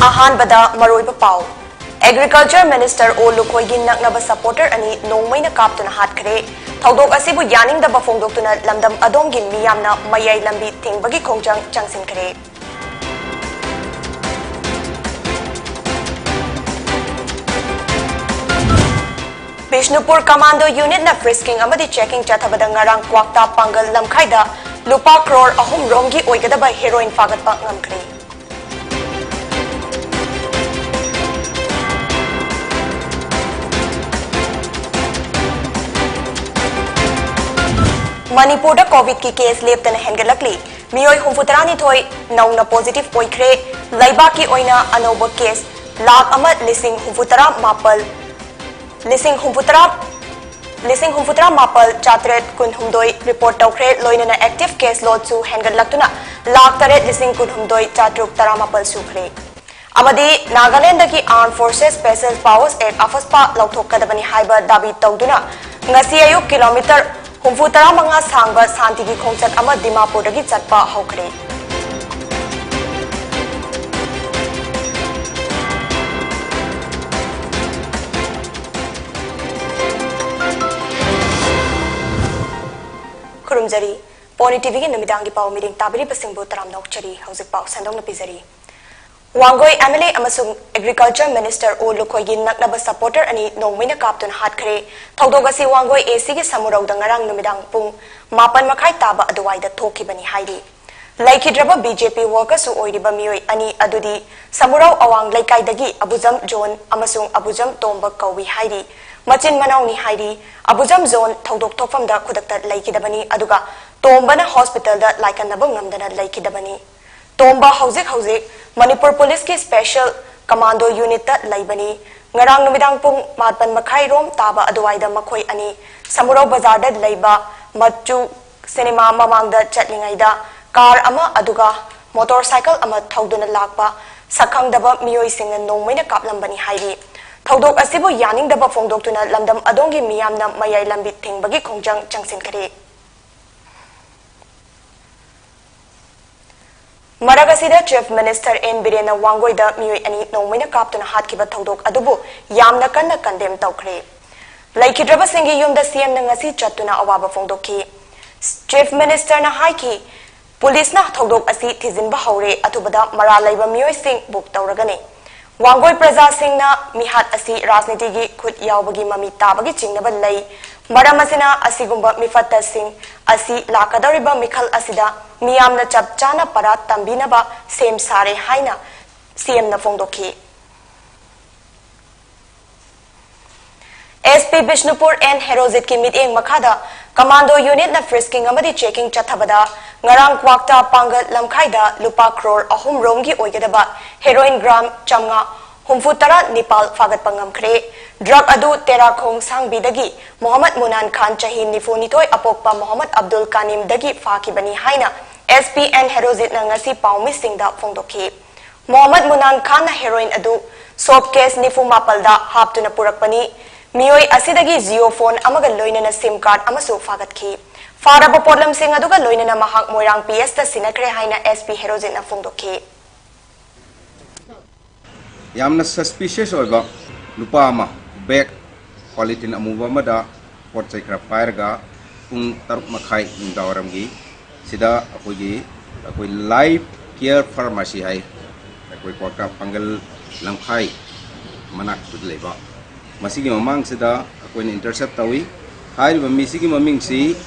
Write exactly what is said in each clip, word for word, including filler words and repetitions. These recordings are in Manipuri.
ꯑꯍꯥꯟꯕꯗ ꯃꯔꯨꯑꯣꯏꯕ ꯄꯥꯎ꯫ Agriculture Minister ꯑꯣ ꯂꯨꯈꯣꯏꯒꯤ ꯅꯛꯅꯕ supporter ꯑꯅꯤ ꯅꯣꯡꯃꯩꯅ ꯀꯥꯞꯇꯨꯅ ꯍꯥꯠꯈ꯭ꯔꯦ꯫ ꯊꯧꯗꯣꯛ ꯑꯁꯤꯕꯨ ꯌꯥꯅꯤꯡꯗꯕ ꯐꯣꯡꯗꯣꯛꯇꯨꯅ ꯂꯝꯗꯝ ꯑꯗꯣꯝꯒꯤ ꯃꯤꯌꯥꯝꯅ ꯃꯌꯥꯏ ꯂꯝꯕꯤ ꯊꯤꯡꯕꯒꯤ ꯈꯣꯡꯖꯪ ꯆꯪꯁꯤꯟꯈ꯭ꯔꯦ꯫ ꯕꯤꯁꯅꯨꯄꯨꯔ Commando Unitꯅ frisking ꯑꯃꯗꯤ checking ꯆꯠꯊꯕꯗ ꯉꯔꯥꯡ ꯀ꯭ꯋꯥꯛꯇꯥ ꯄꯥꯡꯒꯜ ꯂꯝꯈꯥꯏꯗ ꯂꯨꯄꯥ ꯀ꯭ꯔꯣꯔ ꯑꯍꯨꯝ ꯔꯣꯝꯒꯤ ꯑꯣꯏꯒꯗꯕ heroin ꯐꯥꯒꯠꯄ ꯉꯝꯈ꯭ꯔꯦ꯫ ꯃꯅꯤꯄꯨꯔꯗ COVID ꯀꯤ case ꯂꯦꯞꯇꯅ ꯍꯦꯟꯒꯠꯂꯛꯂꯤ꯫ ꯃꯤꯑꯣꯏ ꯍꯨꯝꯐꯨ ꯇꯔꯥꯅꯤꯊꯣꯏ ꯅꯧꯅ positive ꯑꯣꯏꯈ꯭ꯔꯦ꯫ ꯂꯩꯕꯥꯛꯀꯤ ꯑꯣꯏꯅ ꯑꯅꯧꯕ case ꯂꯥꯈ ꯑꯃ ꯂꯤꯁꯤꯡ ꯍꯨꯝꯐꯨ ꯇꯔꯥ ꯃꯥꯄꯜ, ꯂꯤꯁꯤꯡ ꯍꯨꯝꯐꯨ ꯇꯔꯥ, ꯂꯤꯁꯤꯡ ꯍꯨꯝꯐꯨ ꯇꯔꯥ ꯃꯥꯄꯜ ꯆꯥꯇ꯭ꯔꯦꯠ ꯀꯨꯟꯍꯨꯝꯗꯣꯏ report ꯇꯧꯈ꯭ꯔꯦ꯫ ꯂꯣꯏꯅꯅ active case loadꯁꯨ ꯍꯦꯟꯒꯠꯂꯛꯇꯨꯅ ꯂꯥꯈ ꯇꯔꯦꯠ ꯂꯤꯁꯤꯡ ꯀꯨꯟꯍꯨꯝꯗꯣꯏ ꯆꯥꯇ꯭ꯔꯨꯛ ꯇꯔꯥꯃꯥꯄꯜ ꯁꯨꯈ꯭ꯔꯦ꯫ ꯑꯃꯗꯤ ꯅꯥꯒꯥꯂꯦꯟꯗꯒꯤ Armed Forces Special Powers Act, AFSPA ꯂꯧꯊꯣꯛꯀꯗꯕꯅꯤ ꯍꯥꯏꯕ ꯗꯥꯕꯤ ꯇꯧꯗꯨꯅ ꯉꯁꯤ ꯑꯌꯨꯛ ꯀꯤꯂꯣꯃꯤꯇꯔ ꯍꯨꯝꯐꯨ ꯇꯔꯥꯃꯉꯥ ꯁꯥꯡꯕ ꯁꯥꯟꯇꯤꯒꯤ ꯈꯣꯡꯆꯠ ꯑꯃ ꯗꯤꯃꯥꯄꯨꯔꯗꯒꯤ ꯆꯠꯄ ꯍꯧꯈ꯭ꯔꯦ꯫ ꯈꯨꯔꯨꯝꯖꯔꯤ꯫ ꯄꯣꯅꯤ ꯇꯤꯚꯤꯒꯤ ꯅꯨꯃꯤꯗꯥꯡꯒꯤ ꯄꯥꯎ ꯃꯤꯔꯦꯡ ꯇꯥꯕꯤꯔꯤꯕꯁꯤꯡꯕꯨ ꯇꯔꯥꯝꯅ ꯑꯣꯛꯆꯔꯤ꯫ ꯍꯧꯖꯤꯛ ꯄꯥꯎ ꯁꯟꯗꯣꯛꯅ ꯄꯤꯖꯔꯤ꯫ ꯋꯥꯡꯒꯣꯏ MLA ꯑꯃꯁꯨꯡ Agriculture Minister ꯑꯣ ꯂꯨꯈꯣꯏꯒꯤ ꯅꯛꯅꯕ supporter ꯑꯅꯤ ꯅꯣꯡꯃꯩꯅ ꯀꯥꯞꯇꯨꯅ ꯍꯥꯠꯈ꯭ꯔꯦ꯫ ꯊꯧꯗꯣꯛ ꯑꯁꯤ ꯋꯥꯡꯒꯣꯏ ACꯒꯤ ꯁꯃꯨꯔꯧꯗ ꯉꯔꯥꯡ ꯅꯨꯃꯤꯗꯥꯡ ꯄꯨꯡ ꯃꯥꯄꯟ ꯃꯈꯥꯏ ꯇꯥꯕ ꯑꯗꯨꯋꯥꯏꯗ ꯊꯣꯛꯈꯤꯕꯅꯤ ꯍꯥꯏꯔꯤ꯫ ꯂꯩꯈꯤꯗ꯭ꯔꯕ BJP workerꯁꯨ ꯑꯣꯏꯔꯤꯕ ꯃꯤꯑꯣꯏ ꯑꯅꯤ ꯑꯗꯨꯗꯤ ꯁꯃꯨꯔꯧ ꯑꯋꯥꯡ ꯂꯩꯀꯥꯏꯗꯒꯤ ꯑꯕꯨꯖꯝ ꯖꯣꯟ ꯑꯃꯁꯨꯡ ꯑꯕꯨꯖꯝ ꯇꯣꯝꯕ ꯀꯧꯏ ꯍꯥꯏꯔꯤ꯫ ꯃꯆꯤꯟ ꯃꯅꯥꯎꯅꯤ ꯍꯥꯏꯔꯤ꯫ ꯑꯕꯨꯖꯝ ꯖꯣꯟ ꯊꯧꯗꯣꯛ ꯊꯣꯛꯐꯝꯗ ꯈꯨꯗꯛꯇ ꯂꯩꯈꯤꯗꯕꯅꯤ, ꯑꯗꯨꯒ ꯇꯣꯝꯕꯅ hospitalꯗ ꯂꯥꯏꯀꯠꯅꯕ ꯉꯝꯗꯅ ꯂꯩꯈꯤꯗꯕꯅꯤ꯫ ꯇꯣꯝꯕ ꯍꯧꯖꯤꯛ ꯍꯧꯖꯤꯛ ꯃꯅꯤꯄꯨꯔ ꯄꯨꯂꯤꯁꯀꯤ Special Commando Unitꯇ ꯂꯩꯕꯅꯤ꯫ ꯉꯔꯥꯡ ꯅꯨꯃꯤꯗꯥꯡ ꯄꯨꯡ ꯃꯥꯄꯟ ꯃꯈꯥꯏ ꯔꯣꯝ ꯇꯥꯕ ꯑꯗꯨꯋꯥꯏꯗ ꯃꯈꯣꯏ ꯑꯅꯤ ꯁꯃꯨꯔꯧ ꯕꯖꯥꯔꯗ ꯂꯩꯕ ꯃꯆꯨ ꯁꯤꯅꯦꯃꯥ ꯃꯃꯥꯡꯗ ꯆꯠꯂꯤꯉꯩꯗ car ꯑꯃ ꯑꯗꯨꯒ motorcycle ꯑꯃ ꯊꯧꯗꯨꯅ ꯂꯥꯛꯄ ꯁꯛꯈꯪꯗꯕ ꯃꯤꯑꯣꯏꯁꯤꯡꯅ ꯅꯣꯡꯃꯩꯅ ꯀꯥꯞꯂꯝꯕꯅꯤ ꯍꯥꯏꯔꯤ꯫ ꯊꯧꯗꯣꯛ ꯑꯁꯤꯕꯨ ꯌꯥꯅꯤꯡꯗꯕ ꯐꯣꯡꯗꯣꯛꯇꯨꯅ ꯂꯝꯗꯝ ꯑꯗꯣꯝꯒꯤ ꯃꯤꯌꯥꯝꯅ ꯃꯌꯥꯏ ꯂꯝꯕꯤ ꯊꯤꯡꯕꯒꯤ ꯈꯣꯡꯖꯪ ꯆꯪꯁꯤꯟꯈ꯭ꯔꯦ꯫ ꯃꯔꯛ ꯑꯁꯤꯗ Chief Minister N ꯕꯤꯔꯦꯟꯅ ꯋꯥꯡꯒꯣꯏꯗ ꯃꯤꯑꯣꯏ ꯑꯅꯤ ꯅꯣꯡꯃꯩꯅ ꯀꯥꯞꯇꯨꯅ ꯍꯥꯠꯈꯤꯕ ꯊꯧꯗꯣꯛ ꯑꯗꯨꯕꯨ ꯌꯥꯝꯅ ꯀꯟꯅ condemn ꯇꯧꯈ꯭ꯔꯦ꯫ ꯂꯩꯈꯤꯗ꯭ꯔꯕꯁꯤꯡꯒꯤ ꯌꯨꯝꯗ C M ꯅ ꯉꯁꯤ ꯆꯠꯇꯨꯅ ꯑꯋꯥꯕ ꯐꯣꯡꯗꯣꯛꯈꯤ꯫ Chief Minister ꯅ ꯍꯥꯏꯈꯤ, ꯄꯨꯂꯤꯁꯅ ꯊꯧꯗꯣꯛ ꯑꯁꯤ ꯊꯤꯖꯤꯟꯕ ꯍꯧꯔꯦ, ꯑꯊꯨꯕꯗ ꯃꯔꯥꯜ ꯂꯩꯕ ꯃꯤꯑꯣꯏꯁꯤꯡ book ꯇꯧꯔꯒꯅꯤ꯫ ꯋꯥꯡꯒꯣꯏ ꯄ꯭ꯔꯖꯥꯁꯤꯡꯅ ꯃꯤꯍꯥꯠ ꯑꯁꯤ ꯔꯥꯖꯅꯤꯇꯤꯒꯤ ꯈꯨꯠ ꯌꯥꯎꯕꯒꯤ ꯃꯃꯤ ꯇꯥꯕꯒꯤ ꯆꯤꯡꯅꯕ ꯂꯩ꯫ ꯃꯔꯝ ꯑꯁꯤꯅ ꯑꯁꯤꯒꯨꯝꯕ ꯃꯤꯐꯠꯇꯁꯤꯡ ꯑꯁꯤ ꯂꯥꯛꯀꯗꯧꯔꯤꯕ ꯃꯤꯈꯜ ꯑꯁꯤꯗ ꯃꯤꯌꯥꯝꯅ ꯆꯞ ꯆꯥꯅ ꯄꯔꯥ ꯇꯝꯕꯤꯅꯕ ꯁꯦꯝ ꯁꯥꯔꯦ ꯍꯥꯏꯅ C M ꯅ ꯐꯣꯡꯗꯣꯛꯈꯤ꯫ S P ꯕꯤꯁꯅꯨꯄꯨꯔ N ꯍꯦꯔꯣꯖꯤꯠꯀꯤ ꯃꯤꯠꯌꯦꯡ ꯃꯈꯥꯗ commando unit ꯅ frisking ꯑꯃꯗꯤ checking ꯆꯠꯊꯕꯗ ꯉꯔꯥꯡ ꯀ꯭ꯋꯥꯛꯇꯥ ꯄꯥꯡꯒꯜ ꯂꯝꯈꯥꯏꯗ ꯂꯨꯄꯥ ꯀ꯭ꯔꯣꯔ ꯑꯍꯨꯝ ꯔꯣꯝꯒꯤ ꯑꯣꯏꯒꯗꯕ heroin gram ꯆꯥꯝꯃꯉꯥ ꯍꯨꯝꯐꯨ ꯇꯔꯥ ꯅꯤꯄꯥꯜ ꯐꯥꯒꯠꯄ ꯉꯝꯈ꯭ꯔꯦ꯫ Drug ꯑꯗꯨ ꯇꯦꯔꯥꯈꯣꯡ ꯁꯥꯡꯕꯤꯗꯒꯤ ꯃꯣꯍꯝꯃꯗ ꯃꯨꯅꯥꯟ ꯈꯥꯟ, ꯆꯍꯤ ꯅꯤꯐꯨ ꯅꯤꯊꯣꯏ, ꯑꯄꯣꯛꯄ ꯃꯣꯍꯝꯃꯗ ꯑꯕꯗꯨꯜ ꯀꯥꯅꯤꯝꯗꯒꯤ ꯐꯥꯈꯤꯕꯅꯤ ꯍꯥꯏꯅ S P N ꯍꯦꯔꯣꯖꯤꯠꯅ ꯉꯁꯤ ꯄꯥꯎꯃꯤꯁꯤꯡꯗ ꯐꯣꯡꯗꯣꯛꯈꯤ꯫ ꯃꯣꯍꯝꯃꯗ ꯃꯨꯅꯥꯟ ꯈꯥꯟꯅ heroin ꯑꯗꯨ soap case ꯅꯤꯐꯨ ꯃꯥꯄꯜꯗ ꯍꯥꯞꯇꯨꯅ ꯄꯨꯔꯛꯄꯅꯤ꯫ ꯃꯤꯑꯣꯏ ꯑꯁꯤꯗꯒꯤ Jio phone ꯑꯃꯒ ꯂꯣꯏꯅꯅ SIM card ꯑꯃꯁꯨ ꯐꯥꯒꯠꯈꯤ꯫ ꯐꯥꯔꯕ ꯄꯣꯠꯂꯝꯁꯤꯡ ꯑꯗꯨꯒ ꯂꯣꯏꯅꯅ ꯃꯍꯥꯛ ꯃꯣꯏꯔꯥꯡ P S ꯇ ꯁꯤꯟꯅꯈ꯭ꯔꯦ ꯍꯥꯏꯅ S P ꯍꯦꯔꯣꯖꯤꯠꯅ ꯐꯣꯡꯗꯣꯛꯈꯤ꯫ ꯌꯥꯝꯅ suspicious ꯑꯣꯏꯕ ꯅꯨꯄꯥ ꯑꯃ bag polythene ꯑꯃꯨꯕ ꯑꯃꯗ ꯄꯣꯠ ꯆꯩ ꯈꯔ ꯄꯥꯏꯔꯒ ꯄꯨꯡ ꯇꯔꯨꯛ ꯃꯈꯥꯏ ꯅꯨꯡꯗꯥꯡꯋꯥꯏꯔꯝꯒꯤ ꯁꯤꯗ ꯑꯩꯈꯣꯏꯒꯤ ꯑꯩꯈꯣꯏ Life Care Pharmacy ꯍꯥꯏ, ꯑꯩꯈꯣꯏ ꯀ꯭ꯋꯥꯛꯇꯥ ꯄꯥꯡꯒꯜ ꯂꯝꯈꯥꯏ ꯃꯅꯥꯛꯇ ꯂꯩꯕ, ꯃꯁꯤꯒꯤ ꯃꯃꯥꯡꯁꯤꯗ ꯑꯩꯈꯣꯏꯅ intercept ꯇꯧꯏ꯫ ꯍꯥꯏꯔꯤꯕ ꯃꯤꯁꯤꯒꯤ ꯃꯃꯤꯡꯁꯤ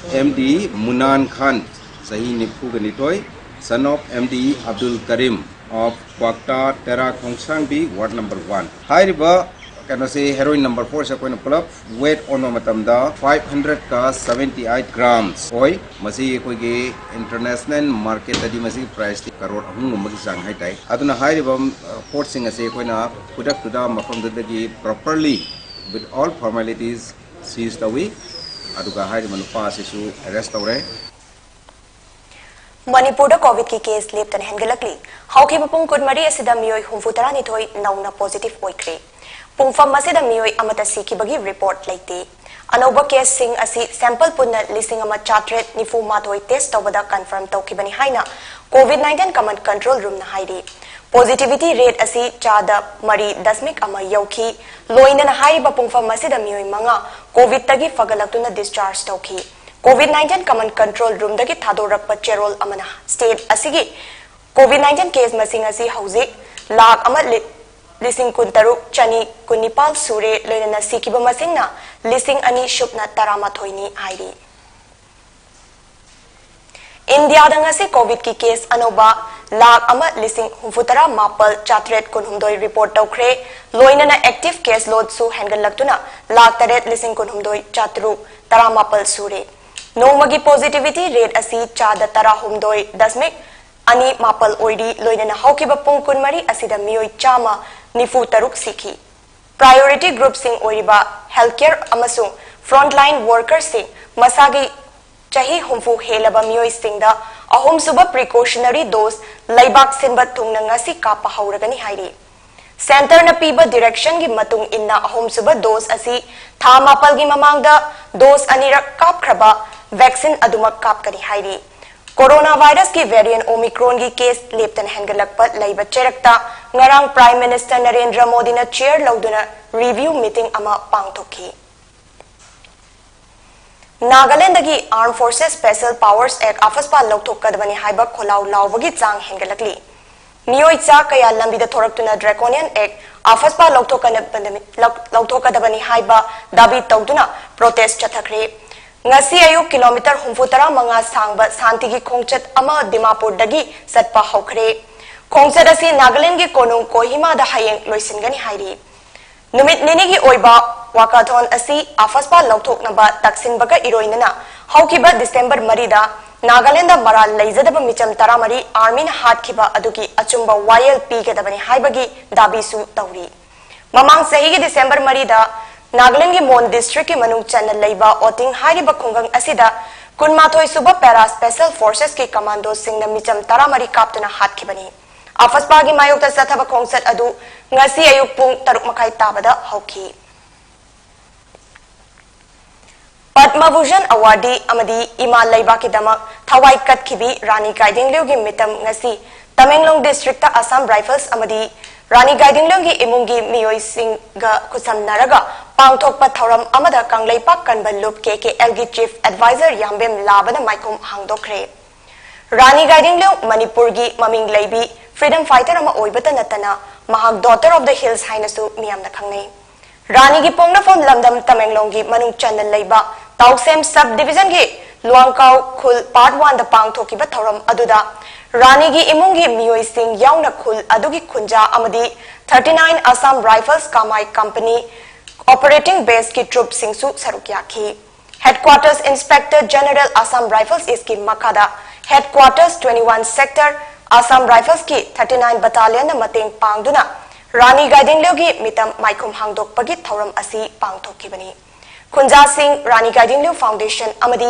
M D ꯃꯨꯅꯥꯟ ꯈꯥꯟ, ꯆꯍꯤ ꯅꯤꯐꯨꯒ ꯅꯤꯊꯣꯏ, son of M D Abdul Karim of ꯀ꯭ꯋꯥꯛꯇꯥ ꯇꯦꯔꯥ ꯈꯣꯡꯁꯥꯡꯕꯤ, ward number one꯫ ꯍꯥꯏꯔꯤꯕ ꯀꯩꯅꯣꯁꯤ heroin number four ꯁꯦ ꯑꯩꯈꯣꯏꯅ ꯄꯨꯂꯞ weight ꯑꯣꯟꯕ ꯃꯇꯝꯗ five hundred ꯀ seventy eight grams ꯑꯣꯏ꯫ ꯃꯁꯤ ꯑꯩꯈꯣꯏꯒꯤ international market ꯇꯗꯤ ꯃꯁꯤꯒꯤ price ꯇꯤ ꯀꯔꯣꯔ ꯑꯍꯨꯝꯒꯨꯝꯕꯒꯤ ꯆꯥꯡ ꯍꯥꯏꯇꯥꯏ꯫ ꯑꯗꯨꯅ ꯍꯥꯏꯔꯤꯕ, ꯑ, ꯄꯣꯠꯁꯤꯡ ꯑꯁꯤ ꯑꯩꯈꯣꯏꯅ ꯈꯨꯗꯛꯇꯨꯗ ꯃꯐꯝꯗꯨꯗꯒꯤ properly with all formalities seize ꯇꯧꯏ꯫ ꯑꯗꯨꯒ ꯍꯥꯏꯔꯤꯕ ꯅꯨꯄꯥ ꯑꯁꯤꯁꯨ arrest ꯇꯧꯔꯦ꯫ ꯃꯅꯤꯄꯨꯔꯗ COVID ꯀꯤ case ꯂꯦꯞꯇꯅ ꯍꯦꯟꯒꯠꯂꯛꯂꯤ꯫ ꯍꯧꯈꯤꯕ ꯄꯨꯡ ꯀꯨꯟꯃꯔꯤ ꯑꯁꯤꯗ ꯃꯤꯑꯣꯏ ꯍꯨꯝꯐꯨ ꯇꯔꯥꯅꯤꯊꯣꯏ ꯅꯧꯅ positive ꯑꯣꯏꯈ꯭ꯔꯦ꯫ ꯄꯨꯡꯐꯝ ꯑꯁꯤꯗ ꯃꯤꯑꯣꯏ ꯑꯃꯠꯇ ꯁꯤꯈꯤꯕꯒꯤ report ꯂꯩꯇꯦ꯫ ꯑꯅꯧꯕ ꯀꯦꯁꯁꯤꯡ ꯑꯁꯤ ꯁꯦꯝꯄꯜ ꯄꯨꯟꯅ ꯂꯤꯁꯤꯡ ꯑꯃ ꯆꯥꯇ꯭ꯔꯦꯠ ꯅꯤꯐꯨ ꯃꯥꯊꯣꯏ ꯇꯦꯁ ꯇꯧꯕꯗ ꯀꯟꯐꯔꯝ ꯇꯧꯈꯤꯕꯅꯤ ꯍꯥꯏꯅ ꯀꯣꯚꯤꯗ ꯅꯥꯏꯟꯇꯤꯟ ꯀꯃꯥꯟꯗ ꯀꯟꯇ꯭ꯔꯣꯜ ꯔꯨꯝꯅ ꯍꯥꯏꯔꯤ꯫ ꯄꯣꯖꯤꯇꯤꯚꯤꯇꯤ ꯔꯦꯠ ꯑꯁꯤ ꯆꯥꯗ ꯃꯔꯤ ꯗꯁꯃꯤꯛ ꯑꯃ ꯌꯧꯈꯤ꯫ ꯂꯣꯏꯅꯅ ꯍꯥꯏꯔꯤꯕ ꯄꯨꯡꯐꯝ ꯑꯁꯤꯗ ꯃꯤꯑꯣꯏ ꯃꯉꯥ ꯀꯣꯚꯤꯗꯇꯒꯤ ꯐꯒꯠꯂꯛꯇꯨꯅ ꯗꯤꯁꯆꯥꯔꯖ ꯇꯧꯈꯤ꯫ ꯀꯣꯚꯤꯗ ꯅꯥꯏꯟꯇꯤꯟ ꯀꯃꯥꯟꯗ ꯀꯟꯇ꯭ꯔꯣꯜ ꯔꯨꯝꯗꯒꯤ ꯊꯥꯗꯣꯔꯛꯄ ꯆꯦꯔꯣꯜ ꯑꯃꯅ ꯁ꯭ꯇꯦꯠ ꯑꯁꯤꯒꯤ ꯀꯣꯚꯤꯗ ꯅꯥꯏꯟꯇꯤꯟ ꯀꯦꯁ ꯃꯁꯤꯡ ꯑꯁꯤ ꯍꯧꯖꯤꯛ ꯂꯥꯈ ꯑꯃ ꯂꯤ-, ꯂꯤꯁꯤꯡ ꯀꯨꯟꯇꯔꯨꯛ ꯆꯅꯤ ꯀꯨꯟꯅꯤꯄꯥꯜ ꯁꯨꯔꯦ, ꯂꯣꯏꯅꯅ ꯁꯤꯈꯤꯕ ꯃꯁꯤꯡꯅ ꯂꯤꯁꯤꯡ ꯑꯅꯤ ꯁꯨꯞꯅ ꯇꯔꯥꯃꯥꯊꯣꯏꯅꯤ ꯍꯥꯏꯔꯤ꯫ ꯏꯟꯗꯤꯌꯥꯗ ꯉꯁꯤ ꯀꯣꯚꯤꯗꯀꯤ ꯀꯦꯁ ꯑꯅꯧꯕ ꯂꯥꯈ ꯑꯃ ꯂꯤꯁꯤꯡ ꯍꯨꯝꯐꯨꯇꯔꯥ ꯃꯥꯄꯜ ꯆꯥꯇ꯭ꯔꯦꯠ ꯀꯨꯟꯍꯨꯝꯗꯣꯏ ꯔꯤꯄꯣꯔꯠ ꯇꯧꯈ꯭ꯔꯦ꯫ ꯂꯣꯏꯅꯅ ꯑꯦꯛꯇꯤꯚ ꯀꯦꯁ ꯂꯣꯗꯁꯨ ꯍꯦꯟꯒꯠꯂꯛꯇꯨꯅ ꯂꯥꯈ ꯇꯔꯦꯠ ꯂꯤꯁꯤꯡ ꯀꯨꯟꯍꯨꯝꯗꯣꯏ ꯆꯥꯇ꯭ꯔꯨꯛ ꯇꯔꯥꯃꯥꯄꯜ ꯁꯨꯔꯦ꯫ ꯅꯣꯡꯃꯒꯤ ꯄꯣꯖꯤꯇꯤꯚꯤꯇꯤ ꯔꯦꯠ ꯑꯁꯤ ꯆꯥꯗ ꯇꯔꯥꯍꯨꯝꯗꯣꯏ ꯗꯁꯃꯤꯛ ꯑꯅꯤ ꯃꯥꯄꯜ ꯑꯣꯏꯔꯤ, ꯂꯣꯏꯅꯅ ꯍꯧꯈꯤꯕ ꯄꯨꯡ ꯀꯨꯟꯃꯔꯤ ꯑꯁꯤꯗ ꯃꯤꯑꯣꯏ ꯆꯥꯝꯃ ꯅꯤꯐꯨ ꯇꯔꯨꯛ ꯁꯤꯈꯤ꯫ ꯄ꯭ꯔꯥꯏꯑꯣꯔꯤꯇꯤ ꯒ꯭ꯔꯨꯞꯁꯤꯡ ꯑꯣꯏꯔꯤꯕ ꯍꯦꯜꯊ ꯀꯦꯌꯔ ꯑꯃꯁꯨꯡ ꯐ꯭ꯔꯣꯟꯠꯂꯥꯏꯟ ꯋꯥꯔꯀꯔꯁꯤꯡ, ꯃꯁꯥꯒꯤ ꯆꯍꯤ ꯍꯨꯝꯐꯨ ꯍꯦꯜꯂꯕ ꯃꯤꯑꯣꯏꯁꯤꯡꯗ ꯑꯍꯨꯝꯁꯨꯕ ꯄ꯭ꯔꯤꯀꯣꯁꯅꯔꯤ ꯗꯣꯁ ꯂꯩꯕꯥꯛ ꯁꯤꯟꯕ ꯊꯨꯡꯅ ꯉꯁꯤ ꯀꯥꯞꯄ ꯍꯧꯔꯒꯅꯤ ꯍꯥꯏꯔꯤ꯫ ꯁꯦꯟꯇꯔꯅ ꯄꯤꯕ ꯗꯤꯔꯦꯛꯁꯟꯒꯤ ꯃꯇꯨꯡ ꯏꯟꯅ ꯑꯍꯨꯝꯁꯨꯕ ꯗꯣꯁ ꯑꯁꯤ ꯊꯥ ꯃꯥꯄꯜꯒꯤ ꯃꯃꯥꯡꯗ ꯗꯣꯁ ꯑꯅꯤꯔꯛ ꯀꯥꯞꯈ꯭ꯔꯕ ꯚꯦꯛꯁꯤꯟ ꯑꯗꯨꯃꯛ ꯀꯥꯞꯀꯅꯤ ꯍꯥꯏꯔꯤ꯫ ꯀꯣꯔꯣꯅꯥ ꯚꯥꯏꯔꯁꯀꯤ ꯚꯦꯔꯤꯌꯦꯟ ꯑꯣꯃꯤꯀ꯭ꯔꯣꯟꯒꯤ ꯀꯦꯁ ꯂꯦꯞꯇꯅ ꯍꯦꯟꯒꯠꯂꯛꯄ ꯂꯩꯕ ꯆꯩꯔꯛꯇ ꯉꯔꯥꯡ ꯄ꯭ꯔꯥꯏꯝ ꯃꯤꯅꯤꯁꯇꯔ ꯅꯔꯦꯟꯗ꯭ꯔ ꯃꯣꯗꯤꯅ ꯆꯤꯌꯔ ꯂꯧꯗꯨꯅ ꯔꯤꯚꯤꯌꯨ ꯃꯤꯇꯤꯡ ꯑꯃ ꯄꯥꯡꯊꯣꯛꯈꯤ꯫ ꯅꯥꯒꯥꯂꯦꯟꯗꯒꯤ Armed Forces Special Powers Act, ꯑꯐꯁꯄꯥ, ꯂꯧꯊꯣꯛꯀꯗꯕꯅꯤ ꯍꯥꯏꯕ ꯈꯣꯜꯂꯥꯎ ꯂꯥꯎꯕꯒꯤ ꯆꯥꯡ ꯍꯦꯟꯒꯠꯂꯛꯂꯤ꯫ ꯃꯤꯑꯣꯏ ꯆꯥ ꯀꯌꯥ ꯂꯝꯕꯤꯗ ꯊꯣꯔꯛꯇꯨꯅ Draconian Act, ꯑꯐꯁꯄꯥ, ꯂꯧꯊꯣꯛꯀꯗꯕꯅꯤ, ꯂꯧ-, ꯂꯧꯊꯣꯛꯀꯗꯕꯅꯤ ꯍꯥꯏꯕ ꯗꯥꯕꯤ ꯇꯧꯗꯨꯅ ꯄ꯭ꯔꯣꯇꯦꯁ ꯆꯠꯊꯈ꯭ꯔꯦ꯫ ꯉꯁꯤ ꯑꯌꯨꯛ ꯀꯤꯂꯣꯃꯤꯇꯔ ꯍꯨꯝꯐꯨ ꯇꯔꯥ ꯃꯉꯥ ꯁꯥꯡꯕ ꯁꯥꯟꯇꯤꯒꯤ ꯈꯣꯡꯆꯠ ꯑꯃ ꯗꯤꯃꯥꯄꯨꯔꯗꯒꯤ ꯆꯠꯄ ꯍꯧꯈ꯭ꯔꯦ꯫ ꯈꯣꯡꯆꯠ ꯑꯁꯤ ꯅꯥꯒꯥꯂꯦꯟꯗꯒꯤ ꯀꯣꯅꯨꯡ ꯀꯣꯍꯤꯃꯥꯗ ꯍꯌꯦꯡ ꯂꯣꯏꯁꯤꯟꯒꯅꯤ ꯍꯥꯏꯔꯤ꯫ ꯅꯨꯃꯤꯠ ꯅꯤꯅꯤꯒꯤ ꯑꯣꯏꯕ ꯋꯥꯀꯥꯊꯣꯟ ꯑꯁꯤ ꯑꯐꯁꯄꯥ ꯂꯧꯊꯣꯛꯅꯕ ꯇꯛꯁꯤꯟꯕꯒ ꯏꯔꯣꯏꯅꯅ ꯍꯧꯈꯤꯕ ꯗꯤꯁꯦꯝꯕꯔ ꯃꯔꯤꯗ ꯅꯥꯒꯥꯂꯦꯟꯗ ꯃꯔꯥꯜ ꯂꯩꯖꯗꯕ ꯃꯤꯆꯝ ꯇꯔꯥꯃꯔꯤ ꯑꯥꯔꯃꯤꯅ ꯍꯥꯠꯈꯤꯕ ꯑꯗꯨꯒꯤ ꯑꯆꯨꯝꯕ ꯋꯥꯌꯦꯜ ꯄꯤꯒꯗꯕꯅꯤ ꯍꯥꯏꯕꯒꯤ ꯗꯥꯕꯤꯁꯨ ꯇꯧꯔꯤ꯫ ꯃꯃꯥꯡ ꯆꯍꯤꯒꯤ ꯗꯤꯁꯦꯝꯕꯔ ꯃꯔꯤꯗ ꯅꯥꯒꯥꯂꯦꯟꯗꯒꯤ ꯃꯣꯟ ꯗꯤꯁꯇ꯭ꯔꯤꯛꯀꯤ ꯃꯅꯨꯡ ꯆꯟꯅ ꯂꯩꯕ ꯑꯣꯇꯤꯡ ꯍꯥꯏꯔꯤꯕ ꯈꯨꯡꯒꯪ ꯑꯁꯤꯗ ꯀꯨꯟꯃꯥꯊꯣꯏ ꯁꯨꯕ Para Special Forcesꯀꯤ ꯀꯃꯥꯟꯗꯣꯁꯤꯡꯅ ꯃꯤꯆꯝ ꯇꯔꯥꯃꯔꯤ ꯀꯥꯞꯇꯨꯅ ꯍꯥꯠꯈꯤꯕꯅꯤ꯫ ꯑꯐꯁꯄꯥꯒꯤ ꯃꯥꯌꯣꯛꯇ ꯆꯠꯊꯕ ꯈꯣꯡꯆꯠ ꯑꯗꯨ ꯉꯁꯤ ꯑꯌꯨꯛ ꯄꯨꯡ ꯇꯔꯨꯛ ꯃꯈꯥꯏ ꯇꯥꯕꯗ ꯍꯧꯈꯤ꯫ ꯄꯗꯃ ꯚꯨꯁꯟ ꯑꯦꯋꯥꯔꯗꯤ ꯑꯃꯗꯤ ꯏꯃꯥ ꯂꯩꯕꯥꯛꯀꯤꯗꯃꯛ ꯊꯋꯥꯏ ꯀꯠꯈꯤꯕꯤ ꯔꯥꯅꯤ ꯒꯥꯏꯗꯤꯡꯂꯤꯌꯨꯒꯤ ꯃꯤꯇꯝ ꯉꯁꯤ ꯇꯃꯦꯡꯂꯣꯡ ꯗꯤꯁꯇ꯭ꯔꯤꯛꯇ ꯑꯁꯥꯝ ꯔꯥꯏꯐꯜꯁ ꯑꯃꯗꯤ ꯔꯥꯅꯤ ꯒꯥꯏꯗꯤꯡꯂꯤꯌꯨꯒꯤ ꯏꯃꯨꯡꯒꯤ ꯃꯤꯑꯣꯏꯁꯤꯡꯒ ꯈꯨꯠꯁꯝꯅꯔꯒ ꯄꯥꯡꯊꯣꯛꯄ ꯊꯧꯔꯝ ꯑꯃꯗ ꯀꯪꯂꯩꯄꯥꯛ ꯀꯟꯕ ꯂꯨꯞ ꯀꯦ ꯀꯦ ꯑꯦꯜꯒꯤ ꯆꯤꯐ ꯑꯦꯗꯚꯥꯏꯖꯔ ꯌꯥꯝꯕꯦꯝ ꯂꯥꯕꯅ ꯃꯥꯏꯈꯨꯝ ꯍꯥꯡꯗꯣꯛꯈ꯭ꯔꯦ꯫ ꯔꯥꯅꯤ ꯒꯥꯏꯗꯤꯡꯂꯤꯌꯨ ꯃꯅꯤꯄꯨꯔꯒꯤ ꯃꯃꯤꯡ ꯂꯩꯕꯤ ꯐ꯭ꯔꯤꯗꯝ ꯐꯥꯏꯇꯔ ꯑꯃ ꯑꯣꯏꯕꯇ ꯅꯠꯇꯅ ꯃꯍꯥꯛ ꯗꯣꯇꯔ ꯑꯣꯐ ꯗ ꯍꯤꯜꯁ ꯍꯥꯏꯅꯁꯨ ꯃꯤꯌꯥꯝꯅ ꯈꯪꯅꯩ꯫ ꯔꯥꯅꯤꯒꯤ ꯄꯣꯛꯅꯐꯝ ꯂꯝꯗꯝ ꯇꯃꯦꯡꯂꯣꯡꯒꯤ ꯃꯅꯨꯡ ꯆꯟꯅ ꯂꯩꯕ ꯇꯥꯎꯁꯦꯝ ꯁꯕ ꯗꯤꯚꯤꯖꯟꯒꯤ ꯂꯨꯋꯥꯡꯀꯥꯎ ꯈꯨꯜ ꯄꯥꯔꯠ ꯋꯥꯟꯗ ꯄꯥꯡꯊꯣꯛꯈꯤꯕ ꯊꯧꯔꯝ ꯑꯗꯨꯗ ꯔꯥꯅꯤꯒꯤ ꯏꯃꯨꯡꯒꯤ ꯃꯤꯑꯣꯏꯁꯤꯡ ꯌꯥꯎꯅ ꯈꯨꯜ ꯑꯗꯨꯒꯤ ꯈꯨꯟꯖꯥ ꯑꯃꯗꯤ thirty nine Assam rifles Kamai company operating ꯕꯦꯁꯀꯤ ꯇ꯭ꯔꯨꯞꯁꯤꯡꯁꯨ ꯁꯔꯨꯛ ꯌꯥꯈꯤ꯫ Headquarters inspector general Assam rifles ꯏꯁꯀꯤ ꯃꯈꯥꯗ headquarters twenty one sector Assam ꯔꯥꯏꯐꯜꯁꯀꯤ ꯊꯥꯔꯇꯤ ꯅꯥꯏꯟ ꯕꯇꯥꯂꯤꯌꯟꯅ ꯃꯇꯦꯡ ꯄꯥꯡꯗꯨꯅ ꯔꯥꯅꯤ ꯒꯥꯏꯗꯤꯡꯂꯤꯌꯨꯒꯤ ꯃꯤꯇꯝ ꯃꯥꯏꯈꯨꯝ ꯍꯥꯡꯗꯣꯛꯄꯒꯤ ꯊꯧꯔꯝ ꯑꯁꯤ ꯄꯥꯡꯊꯣꯛꯈꯤꯕꯅꯤ꯫ ꯈꯨꯟꯖꯥꯁꯤꯡ ꯔꯥꯅꯤ ꯒꯥꯏꯗꯤꯡꯂꯤꯌꯨ ꯐꯥꯎꯟꯗꯦꯁꯟ ꯑꯃꯗꯤ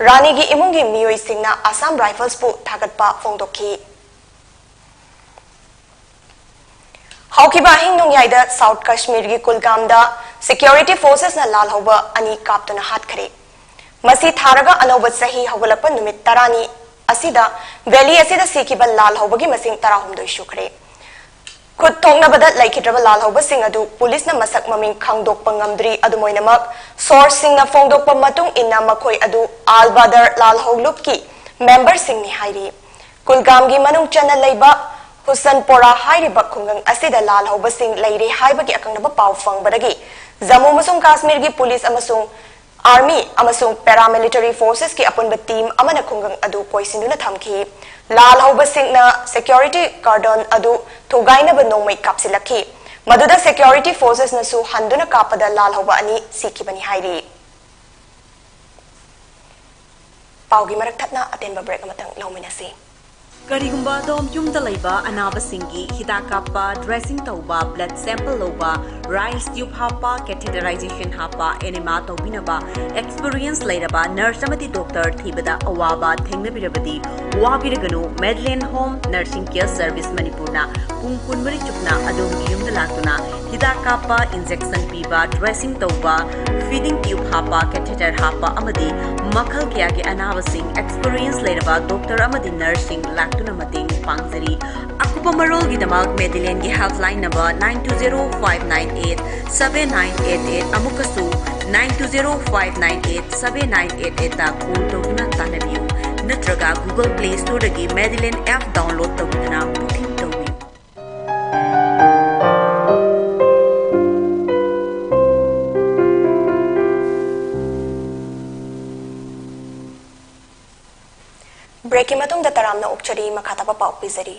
ꯔꯥꯅꯤꯒꯤ ꯏꯃꯨꯡꯒꯤ ꯃꯤꯑꯣꯏꯁꯤꯡꯅ ꯑꯁꯥꯝ ꯔꯥꯏꯐꯜꯁꯄꯨ ꯊꯥꯒꯠꯄ ꯐꯣꯡꯗꯣꯛꯈꯤ꯫ ꯍꯧꯈꯤꯕ ꯑꯍꯤꯡ ꯅꯣꯡꯌꯥꯏꯗ ꯁꯥꯎꯊ ꯀꯥꯁꯃꯤꯔꯒꯤ ꯀꯨꯜꯒꯥꯝꯗ ꯁꯦꯀ꯭ꯌꯨꯔꯤꯇꯤ ꯐꯣꯔꯁꯦꯁꯅ ꯂꯥꯜꯍꯧꯕ ꯑꯅꯤ ꯀꯥꯞꯇꯨꯅ ꯍꯥꯠꯈ꯭ꯔꯦ꯫ ꯃꯁꯤ ꯊꯥꯔꯒ ꯑꯅꯧꯕ ꯆꯍꯤ ꯍꯧꯒꯠꯂꯛꯄ ꯅꯨꯃꯤꯠ ꯇꯔꯥꯅꯤ ꯑꯁꯤꯗ ꯚꯦꯂꯤ ꯑꯁꯤꯗ ꯁꯤꯈꯤꯕ ꯂꯥꯜꯍꯧꯕꯒꯤ ꯃꯁꯤꯡ ꯇꯔꯥꯍꯨꯝꯗꯣꯏ ꯁꯨꯈ꯭ꯔꯦ꯫ ꯈꯨꯠ ꯊꯣꯛꯅꯕꯗ ꯂꯩꯈꯤꯗ꯭ꯔꯕ ꯂꯥꯜꯍꯧꯕꯁꯤꯡ ꯑꯗꯨ ꯄꯨꯂꯤꯁꯅ ꯃꯁꯛ ꯃꯃꯤꯡ ꯈꯪꯗꯣꯛꯄ ꯉꯝꯗ꯭ꯔꯤ꯫ ꯑꯗꯨꯝ ꯑꯣꯏꯅꯃꯛ, ꯁꯣꯔꯁꯁꯤꯡꯅ ꯐꯣꯡꯗꯣꯛꯄ ꯃꯇꯨꯡ ꯏꯟꯅ ꯃꯈꯣꯏ ꯑꯗꯨ ꯑꯜ ꯕꯥꯗꯔ ꯂꯥꯜꯍꯧ ꯂꯨꯞꯀꯤ ꯃꯦꯝꯕꯔꯁꯤꯡꯅꯤ ꯍꯥꯏꯔꯤ꯫ ꯀꯨꯜꯒꯥꯝꯒꯤ ꯃꯅꯨꯡ ꯆꯟꯅ ꯂꯩꯕ ꯍꯨꯁꯟꯄꯣꯔꯥ ꯍꯥꯏꯔꯤꯕ ꯈꯨꯡꯒꯪ ꯑꯁꯤꯗ ꯂꯥꯜꯍꯧꯕꯁꯤꯡ ꯂꯩꯔꯦ ꯍꯥꯏꯕꯒꯤ ꯑꯀꯛꯅꯕ ꯄꯥꯎ ꯐꯪꯕꯗꯒꯤ ꯖꯝꯃꯨ ꯑꯃꯁꯨꯡ ꯀꯥꯁꯃꯤꯔꯒꯤ ꯄꯨꯂꯤꯁ ꯑꯃꯁꯨꯡ ꯑꯥꯔꯃꯤ ꯑꯃꯁꯨꯡ ꯄꯦꯔꯥꯃꯤꯂꯤꯇꯔꯤ ꯐꯣꯔꯁꯦꯁꯀꯤ ꯑꯄꯨꯟꯕ ꯇꯤꯝ ꯑꯃꯅ ꯈꯨꯡꯒꯪ ꯑꯗꯨ ꯀꯣꯏꯁꯤꯟꯗꯨꯅ ꯊꯝꯈꯤ꯫ ꯂꯥꯜꯍꯧꯕꯁꯤꯡꯅ ꯁꯦꯀ꯭ꯌꯨꯔꯤꯇꯤ ꯀꯥꯔꯗꯟ ꯑꯗꯨ ꯊꯨꯒꯥꯏꯅꯕ ꯅꯣꯡꯃꯩ ꯀꯥꯞꯁꯤꯜꯂꯛꯈꯤ꯫ ꯃꯗꯨꯗ ꯁꯦꯀ꯭ꯌꯨꯔꯤꯇꯤ ꯐꯣꯔꯁꯦꯁꯅꯁꯨ ꯍꯟꯗꯨꯅ ꯀꯥꯞꯄꯗ ꯂꯥꯜꯍꯧꯕ ꯑꯅꯤ ꯁꯤꯈꯤꯕꯅꯤ ꯍꯥꯏꯔꯤ꯫ ꯄꯥꯎꯒꯤ ꯃꯔꯛ ꯊꯠꯅ ꯑꯇꯦꯟꯕ ꯕ꯭ꯔꯦꯛ ꯑꯃꯇꯪ ꯂꯧꯃꯤꯟꯅꯁꯤ꯫ ꯀꯔꯤꯒꯨꯝꯕ ꯑꯗꯣꯝ ꯌꯨꯝꯗ ꯂꯩꯕ ꯑꯅꯥꯕꯁꯤꯡꯒꯤ ꯍꯤꯗꯥꯛ ꯀꯥꯞꯄ, dressing ꯇꯧꯕ, blood sample ꯂꯧꯕ, rice tube ꯍꯥꯞꯄ, catheterization ꯍꯥꯞꯄ, enema ꯇꯧꯕꯤꯅꯕ experience ꯂꯩꯔꯕ nurse ꯑꯃꯗꯤ doctor ꯊꯤꯕꯗ ꯑꯋꯥꯕ ꯊꯦꯡꯅꯕꯤꯔꯕꯗꯤ ꯋꯥꯕꯤꯔꯒꯅꯨ꯫ Madeline Home Nursing Care Service ꯃꯅꯤꯄꯨꯔꯅ ꯄꯨꯡ ꯀꯨꯟꯃꯔꯤ ꯆꯨꯞꯅ ꯑꯗꯣꯝꯒꯤ ꯌꯨꯝꯗ ꯂꯥꯛꯇꯨꯅ ꯍꯤꯗꯥꯛ ꯀꯥꯞꯄ, injection ꯄꯤꯕ, dressing ꯇꯧꯕ, feeding tube ꯍꯥꯞꯄ, catheter ꯍꯥꯞꯄ ꯑꯃꯗꯤ ꯃꯈꯜ ꯀꯌꯥꯒꯤ ꯑꯅꯥꯕꯁꯤꯡ experience ꯂꯩꯔꯕ doctor ꯑꯃꯗꯤ nurseꯁꯤꯡ ꯂꯥꯛꯇꯨꯅ ꯃꯇꯦꯡ ꯄꯥꯡꯖꯔꯤ꯫ ꯑꯀꯨꯞꯄ ꯃꯔꯣꯜꯒꯤꯗꯃꯛ Madelineꯒꯤ helpline number nine two zero five nine eight seven nine eight eight, ꯑꯃꯨꯛꯀꯁꯨ nine two zero five nine eight seven nine eight eightꯇ call ꯇꯧꯗꯨꯅ ꯇꯥꯟꯅꯕꯤꯌꯨ, ꯅꯠꯇ꯭ꯔꯒ Google Play Storeꯗꯒꯤ Madeline app download ꯇꯧꯕꯤꯗꯨꯅ booking ꯇꯧꯕꯤꯌꯨ꯫ Breakꯀꯤ ꯃꯇꯨꯡꯗ ꯇꯔꯥꯝꯅ ꯑꯣꯛꯆꯔꯤ, ꯃꯈꯥ ꯇꯥꯕ ꯄꯥꯎ ꯄꯤꯖꯔꯤ꯫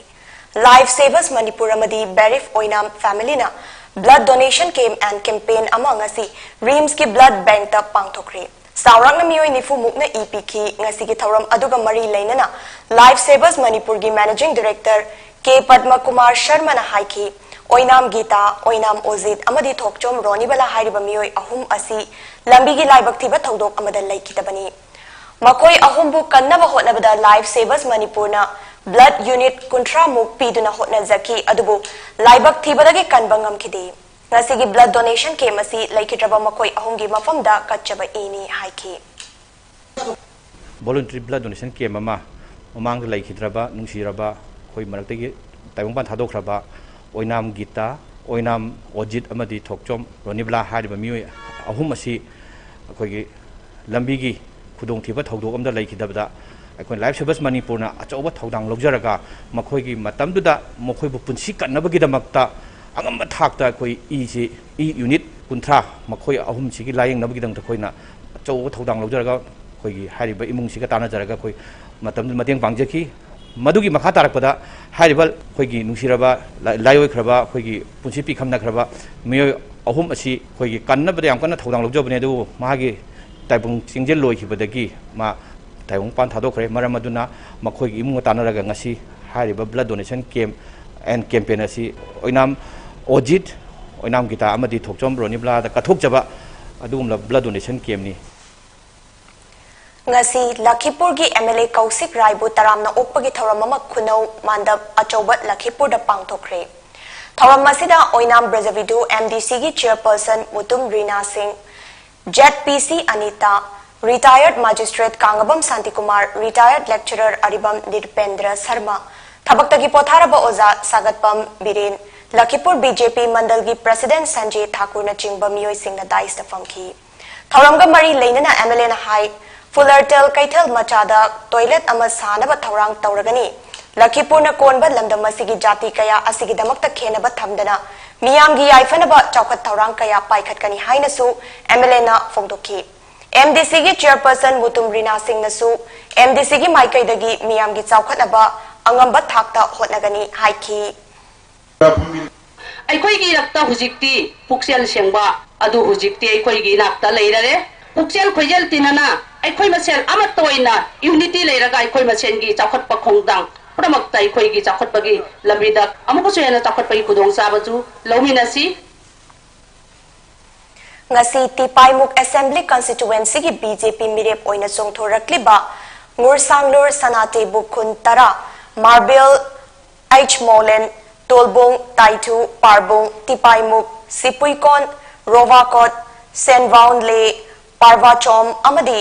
Life Savers ꯃꯅꯤꯄꯨꯔ ꯑꯃꯗꯤ Barif Oinam familyꯅ blood donation camp and campaign ꯑꯃ ꯉꯁꯤ RIMSꯀꯤ blood bankꯇ ꯄꯥꯡꯊꯣꯛꯈ꯭ꯔꯦ꯫ ꯆꯥꯎꯔꯥꯛꯅ ꯃꯤꯑꯣꯏ ꯅꯤꯐꯨ ꯃꯨꯛꯅ ꯏ ꯄꯤꯈꯤ꯫ ꯉꯁꯤꯒꯤ ꯊꯧꯔꯝ ꯑꯗꯨꯒ ꯃꯔꯤ ꯂꯩꯅꯅ Life Savers ꯃꯅꯤꯄꯨꯔꯒꯤ managing director ꯀꯦ ꯄꯗꯃ ꯀꯨꯃꯥꯔ ꯁꯔꯃꯅ ꯍꯥꯏꯈꯤ, ꯑꯣꯏꯅꯥꯝ ꯒꯤꯇꯥ, ꯑꯣꯏꯅꯥꯝ ꯑꯣꯖꯤꯠ ꯑꯃꯗꯤ ꯊꯣꯛꯆꯣꯝ ꯔꯣꯅꯤꯕꯂꯥ ꯍꯥꯏꯔꯤꯕ ꯃꯤꯑꯣꯏ ꯑꯍꯨꯝ ꯑꯁꯤ ꯂꯝꯕꯤꯒꯤ ꯂꯥꯏꯕꯛ ꯊꯤꯕ ꯊꯧꯗꯣꯛ ꯑꯃꯗ ꯂꯩꯈꯤꯗꯕꯅꯤ꯫ ꯃꯈꯣꯏ ꯑꯍꯨꯝꯕꯨ ꯀꯟꯅꯕ ꯍꯣꯠꯅꯕꯗ Life Savers ꯃꯅꯤꯄꯨꯔꯅ blood unit ꯀꯨꯟꯊ꯭ꯔꯥ ꯃꯨꯛ ꯄꯤꯗꯨꯅ ꯍꯣꯠꯅꯖꯈꯤ, ꯑꯗꯨꯕꯨ ꯂꯥꯏꯕꯛ ꯊꯤꯕꯗꯒꯤ ꯀꯟꯕ ꯉꯝꯈꯤꯗꯦ꯫ ꯉꯁꯤꯒꯤ blood donation camp ꯑꯁꯤ ꯂꯩꯈꯤꯗ꯭ꯔꯕ ꯃꯈꯣꯏ ꯑꯍꯨꯝꯒꯤ ꯃꯐꯝꯗ ꯀꯠꯆꯕ ꯏꯅꯤ ꯍꯥꯏꯈꯤ꯫ Voluntary blood donation camp ꯑꯃ ꯃꯃꯥꯡꯗ ꯂꯩꯈꯤꯗ꯭ꯔꯕ ꯅꯨꯡꯁꯤꯔꯕ ꯑꯩꯈꯣꯏ ꯃꯔꯛꯇꯒꯤ ꯇꯥꯏꯕꯪꯄꯥꯟ ꯊꯥꯗꯣꯛꯈ꯭ꯔꯕ ꯑꯣꯏꯅꯥꯝ ꯒꯤꯇꯥ, ꯑꯣꯏꯅꯥꯝ ꯑꯣꯖꯤꯠ ꯑꯃꯗꯤ ꯊꯣꯛꯆꯣꯝ ꯔꯣꯅꯤꯕꯂꯥ ꯍꯥꯏꯔꯤꯕ ꯃꯤꯑꯣꯏ ꯑꯍꯨꯝ ꯑꯁꯤ ꯑꯩꯈꯣꯏꯒꯤ ꯂꯝꯕꯤꯒꯤ ꯈꯨꯗꯣꯡꯊꯤꯕ ꯊꯧꯗꯣꯛ ꯑꯃꯗ ꯂꯩꯈꯤꯗꯕꯗ ꯑꯩꯈꯣꯏ Life Savers ꯃꯅꯤꯄꯨꯔꯅ ꯑꯆꯧꯕ ꯊꯧꯗꯥꯡ ꯂꯧꯖꯔꯒ ꯃꯈꯣꯏꯒꯤ ꯃꯇꯝꯗꯨꯗ ꯃꯈꯣꯏꯕꯨ ꯄꯨꯟꯁꯤ ꯀꯟꯅꯕꯒꯤꯗꯃꯛꯇ ꯑꯉꯝꯕ ꯊꯥꯛꯇ ꯑꯩꯈꯣꯏ ꯏꯁꯤ, ꯏ unit ꯀꯨꯟꯊ꯭ꯔꯥ ꯃꯈꯣꯏ ꯑꯍꯨꯝꯁꯤꯒꯤ ꯂꯥꯏꯌꯦꯡꯅꯕꯒꯤꯗꯃꯛꯇ ꯑꯩꯈꯣꯏꯅ ꯑꯆꯧꯕ ꯊꯧꯗꯥꯡ ꯂꯧꯖꯔꯒ ꯑꯩꯈꯣꯏꯒꯤ ꯍꯥꯏꯔꯤꯕ ꯏꯃꯨꯡꯁꯤꯒ ꯇꯥꯟꯅꯖꯔꯒ ꯑꯩꯈꯣꯏ ꯃꯇꯝꯗꯨꯗ ꯃꯇꯦꯡ ꯄꯥꯡꯖꯈꯤ꯫ ꯃꯗꯨꯒꯤ ꯃꯈꯥ ꯇꯥꯔꯛꯄꯗ ꯍꯥꯏꯔꯤꯕ ꯑꯩꯈꯣꯏꯒꯤ ꯅꯨꯡꯁꯤꯔꯕ ꯂꯥꯏ-, ꯂꯥꯏꯑꯣꯏꯈ꯭ꯔꯕ, ꯑꯩꯈꯣꯏꯒꯤ ꯄꯨꯟꯁꯤ ꯄꯤꯈꯝꯅꯈ꯭ꯔꯕ ꯃꯤꯑꯣꯏ ꯑꯍꯨꯝ ꯑꯁꯤ ꯑꯩꯈꯣꯏꯒꯤ ꯀꯟꯅꯕꯗ ꯌꯥꯝ ꯀꯟꯅ ꯊꯧꯗꯥꯡ ꯂꯧꯖꯕꯅꯤ, ꯑꯗꯨꯕꯨ ꯃꯥꯒꯤ ꯇꯥꯏꯕꯪ ꯆꯤꯡꯖꯦꯜ ꯂꯣꯏꯈꯤꯕꯗꯒꯤ ꯃꯥ ꯇꯥꯏꯕꯪꯄꯥꯟ ꯊꯥꯗꯣꯛꯈ꯭ꯔꯦ꯫ ꯃꯔꯝ ꯑꯗꯨꯅ ꯃꯈꯣꯏꯒꯤ ꯏꯃꯨꯡꯒ ꯇꯥꯟꯅꯔꯒ ꯉꯁꯤ ꯍꯥꯏꯔꯤꯕ blood donation camp and campaign ꯑꯁꯤ ꯑꯣꯏꯅꯥꯝ ꯑꯣꯖꯤꯠ, ꯑꯣꯏꯅꯥꯝ ꯒꯤꯇꯥ ꯑꯃꯗꯤ ꯊꯣꯛꯆꯣꯝ ꯔꯣꯅꯤꯕ꯭ꯂꯥꯗ ꯀꯠꯊꯣꯛꯆꯕ ꯑꯗꯨꯒꯨꯝꯂꯕ blood donation campꯅꯤ꯫ ꯉꯁꯤ ꯂꯈꯤꯄꯨꯔꯒꯤ MLA ꯀꯧꯁꯤꯛ ꯔꯥꯏꯕꯨ ꯇꯔꯥꯝꯅ ꯑꯣꯛꯄꯒꯤ ꯊꯧꯔꯝ ꯑꯃ ꯈꯨꯅꯧ ꯃꯥꯟꯗꯞ ꯑꯆꯧꯕ ꯂꯈꯤꯄꯨꯔꯗ ꯄꯥꯡꯊꯣꯛꯈ꯭ꯔꯦ꯫ ꯊꯧꯔꯝ ꯑꯁꯤꯗ ꯑꯣꯏꯅꯥꯝ ꯕ꯭ꯔꯖꯕꯤꯗꯨ MDCꯒꯤ chairperson ꯃꯨꯇꯨꯝ ꯔꯤꯅꯥ ꯁꯤꯡ, ZPC Anita, retired magistrate ꯀꯥꯡꯉꯕꯝ Shantikumar, retired lecturer ꯑꯔꯤꯕꯝ ꯅꯤꯔꯄꯦꯟꯗ꯭ꯔ ꯁꯔꯃ, ꯊꯕꯛꯇꯒꯤ ꯄꯣꯊꯥꯔꯕ ꯑꯣꯖꯥ ꯁꯥꯒꯠꯄꯝ ꯕꯤꯔꯦꯟ, ꯂꯈꯤꯄꯨꯔ BJP ꯃꯟꯗꯜꯒꯤ president ꯁꯟꯖꯦ ꯊꯥꯀꯨꯔꯅꯆꯤꯡꯕ ꯃꯤꯑꯣꯏꯁꯤꯡꯅ daisꯇ ꯐꯝꯈꯤ꯫ ꯊꯧꯔꯝꯒ ꯃꯔꯤ ꯂꯩꯅꯅ MLAꯅ ꯍꯥꯏ, ꯐꯨꯂꯔꯇꯦꯜ ꯀꯩꯊꯦꯜ ꯃꯆꯥꯗ toilet ꯑꯃ ꯁꯥꯅꯕ ꯊꯧꯔꯥꯡ ꯇꯧꯔꯒꯅꯤ꯫ ꯂꯈꯤꯄꯨꯔꯅ ꯀꯣꯟꯕ ꯂꯝꯗꯝ ꯑꯁꯤꯒꯤ ꯖꯥꯇꯤ ꯀꯌꯥ ꯑꯁꯤꯒꯤꯗꯃꯛꯇ ꯈꯦꯟꯅꯕ ꯊꯝꯗꯅ ꯃꯤꯌꯥꯝꯒꯤ ꯌꯥꯏꯐꯅꯕ ꯆꯥꯎꯈꯠ ꯊꯧꯔꯥꯡ ꯀꯌꯥ ꯄꯥꯏꯈꯠꯀꯅꯤ ꯍꯥꯏꯅꯁꯨ MLAꯅ ꯐꯣꯡꯗꯣꯛꯈꯤ꯫ MDCꯒꯤ chairperson ꯃꯨꯇꯨꯝ ꯔꯤꯅꯥ ꯁꯤꯡꯅꯁꯨ MDCꯒꯤ ꯃꯥꯏꯀꯩꯗꯒꯤ ꯃꯤꯌꯥꯝꯒꯤ ꯆꯥꯎꯈꯠꯅꯕ ꯑꯉꯝꯕ ꯊꯥꯛꯇ ꯍꯣꯠꯅꯒꯅꯤ ꯍꯥꯏꯈꯤ꯫ ꯑꯩꯈꯣꯏꯒꯤ ꯏꯔꯛꯇ ꯍꯧꯖꯤꯛꯇꯤ ꯄꯨꯛꯆꯦꯜ ꯁꯦꯡꯕ ꯑꯗꯨ ꯍꯧꯖꯤꯛꯇꯤ ꯑꯩꯈꯣꯏꯒꯤ ꯏꯅꯥꯛꯇ ꯂꯩꯔꯔꯦ꯫ ꯄꯨꯛꯆꯦꯜ ꯈꯣꯏꯖꯦꯜ ꯇꯤꯟꯅꯅ ꯑꯩꯈꯣꯏ ꯃꯁꯦꯜ ꯑꯃꯠꯇ ꯑꯣꯏꯅ unity ꯂꯩꯔꯒ ꯑꯩꯈꯣꯏ ꯃꯁꯦꯜꯒꯤ ꯆꯥꯎꯈꯠꯄ ꯈꯣꯡꯊꯥꯡ ꯄꯨꯝꯅꯃꯛꯇ ꯑꯩꯈꯣꯏꯒꯤ ꯆꯥꯎꯈꯠꯄꯒꯤ ꯂꯝꯕꯤꯗ ꯑꯃꯨꯛꯀꯁꯨ ꯍꯦꯟꯅ ꯆꯥꯎꯈꯠꯄꯒꯤ ꯈꯨꯗꯣꯡꯆꯥꯕꯁꯨ ꯂꯧꯃꯤꯟꯅꯁꯤ꯫ ꯉꯁꯤ ꯇꯤꯄꯥꯏꯃꯨꯛ Assembly Constituencyꯒꯤ BJP ꯃꯤꯔꯦꯞ ꯑꯣꯏꯅ ꯆꯣꯡꯊꯣꯔꯛꯂꯤꯕ ꯉꯨꯔꯁꯥꯡꯂꯨꯔ ꯁꯅꯥꯇꯦꯕꯨ ꯈꯨꯟ ꯇꯔꯥ, ꯃꯥꯔꯕꯦꯜ, ꯑꯩꯆ ꯃꯣꯂꯦꯟ, ꯇꯣꯜꯕꯨꯡ, ꯇꯥꯏꯊꯨ, ꯄꯥꯔꯕꯨꯡ, ꯇꯤꯄꯥꯏꯃꯨꯛ, ꯁꯤꯄꯨꯏꯀꯣꯟ, ꯔꯣꯕꯥꯀꯣꯠ, ꯁꯦꯟꯚꯥꯎꯟꯂꯦ, ꯄꯥꯔꯕꯥꯆꯣꯝ ꯑꯃꯗꯤ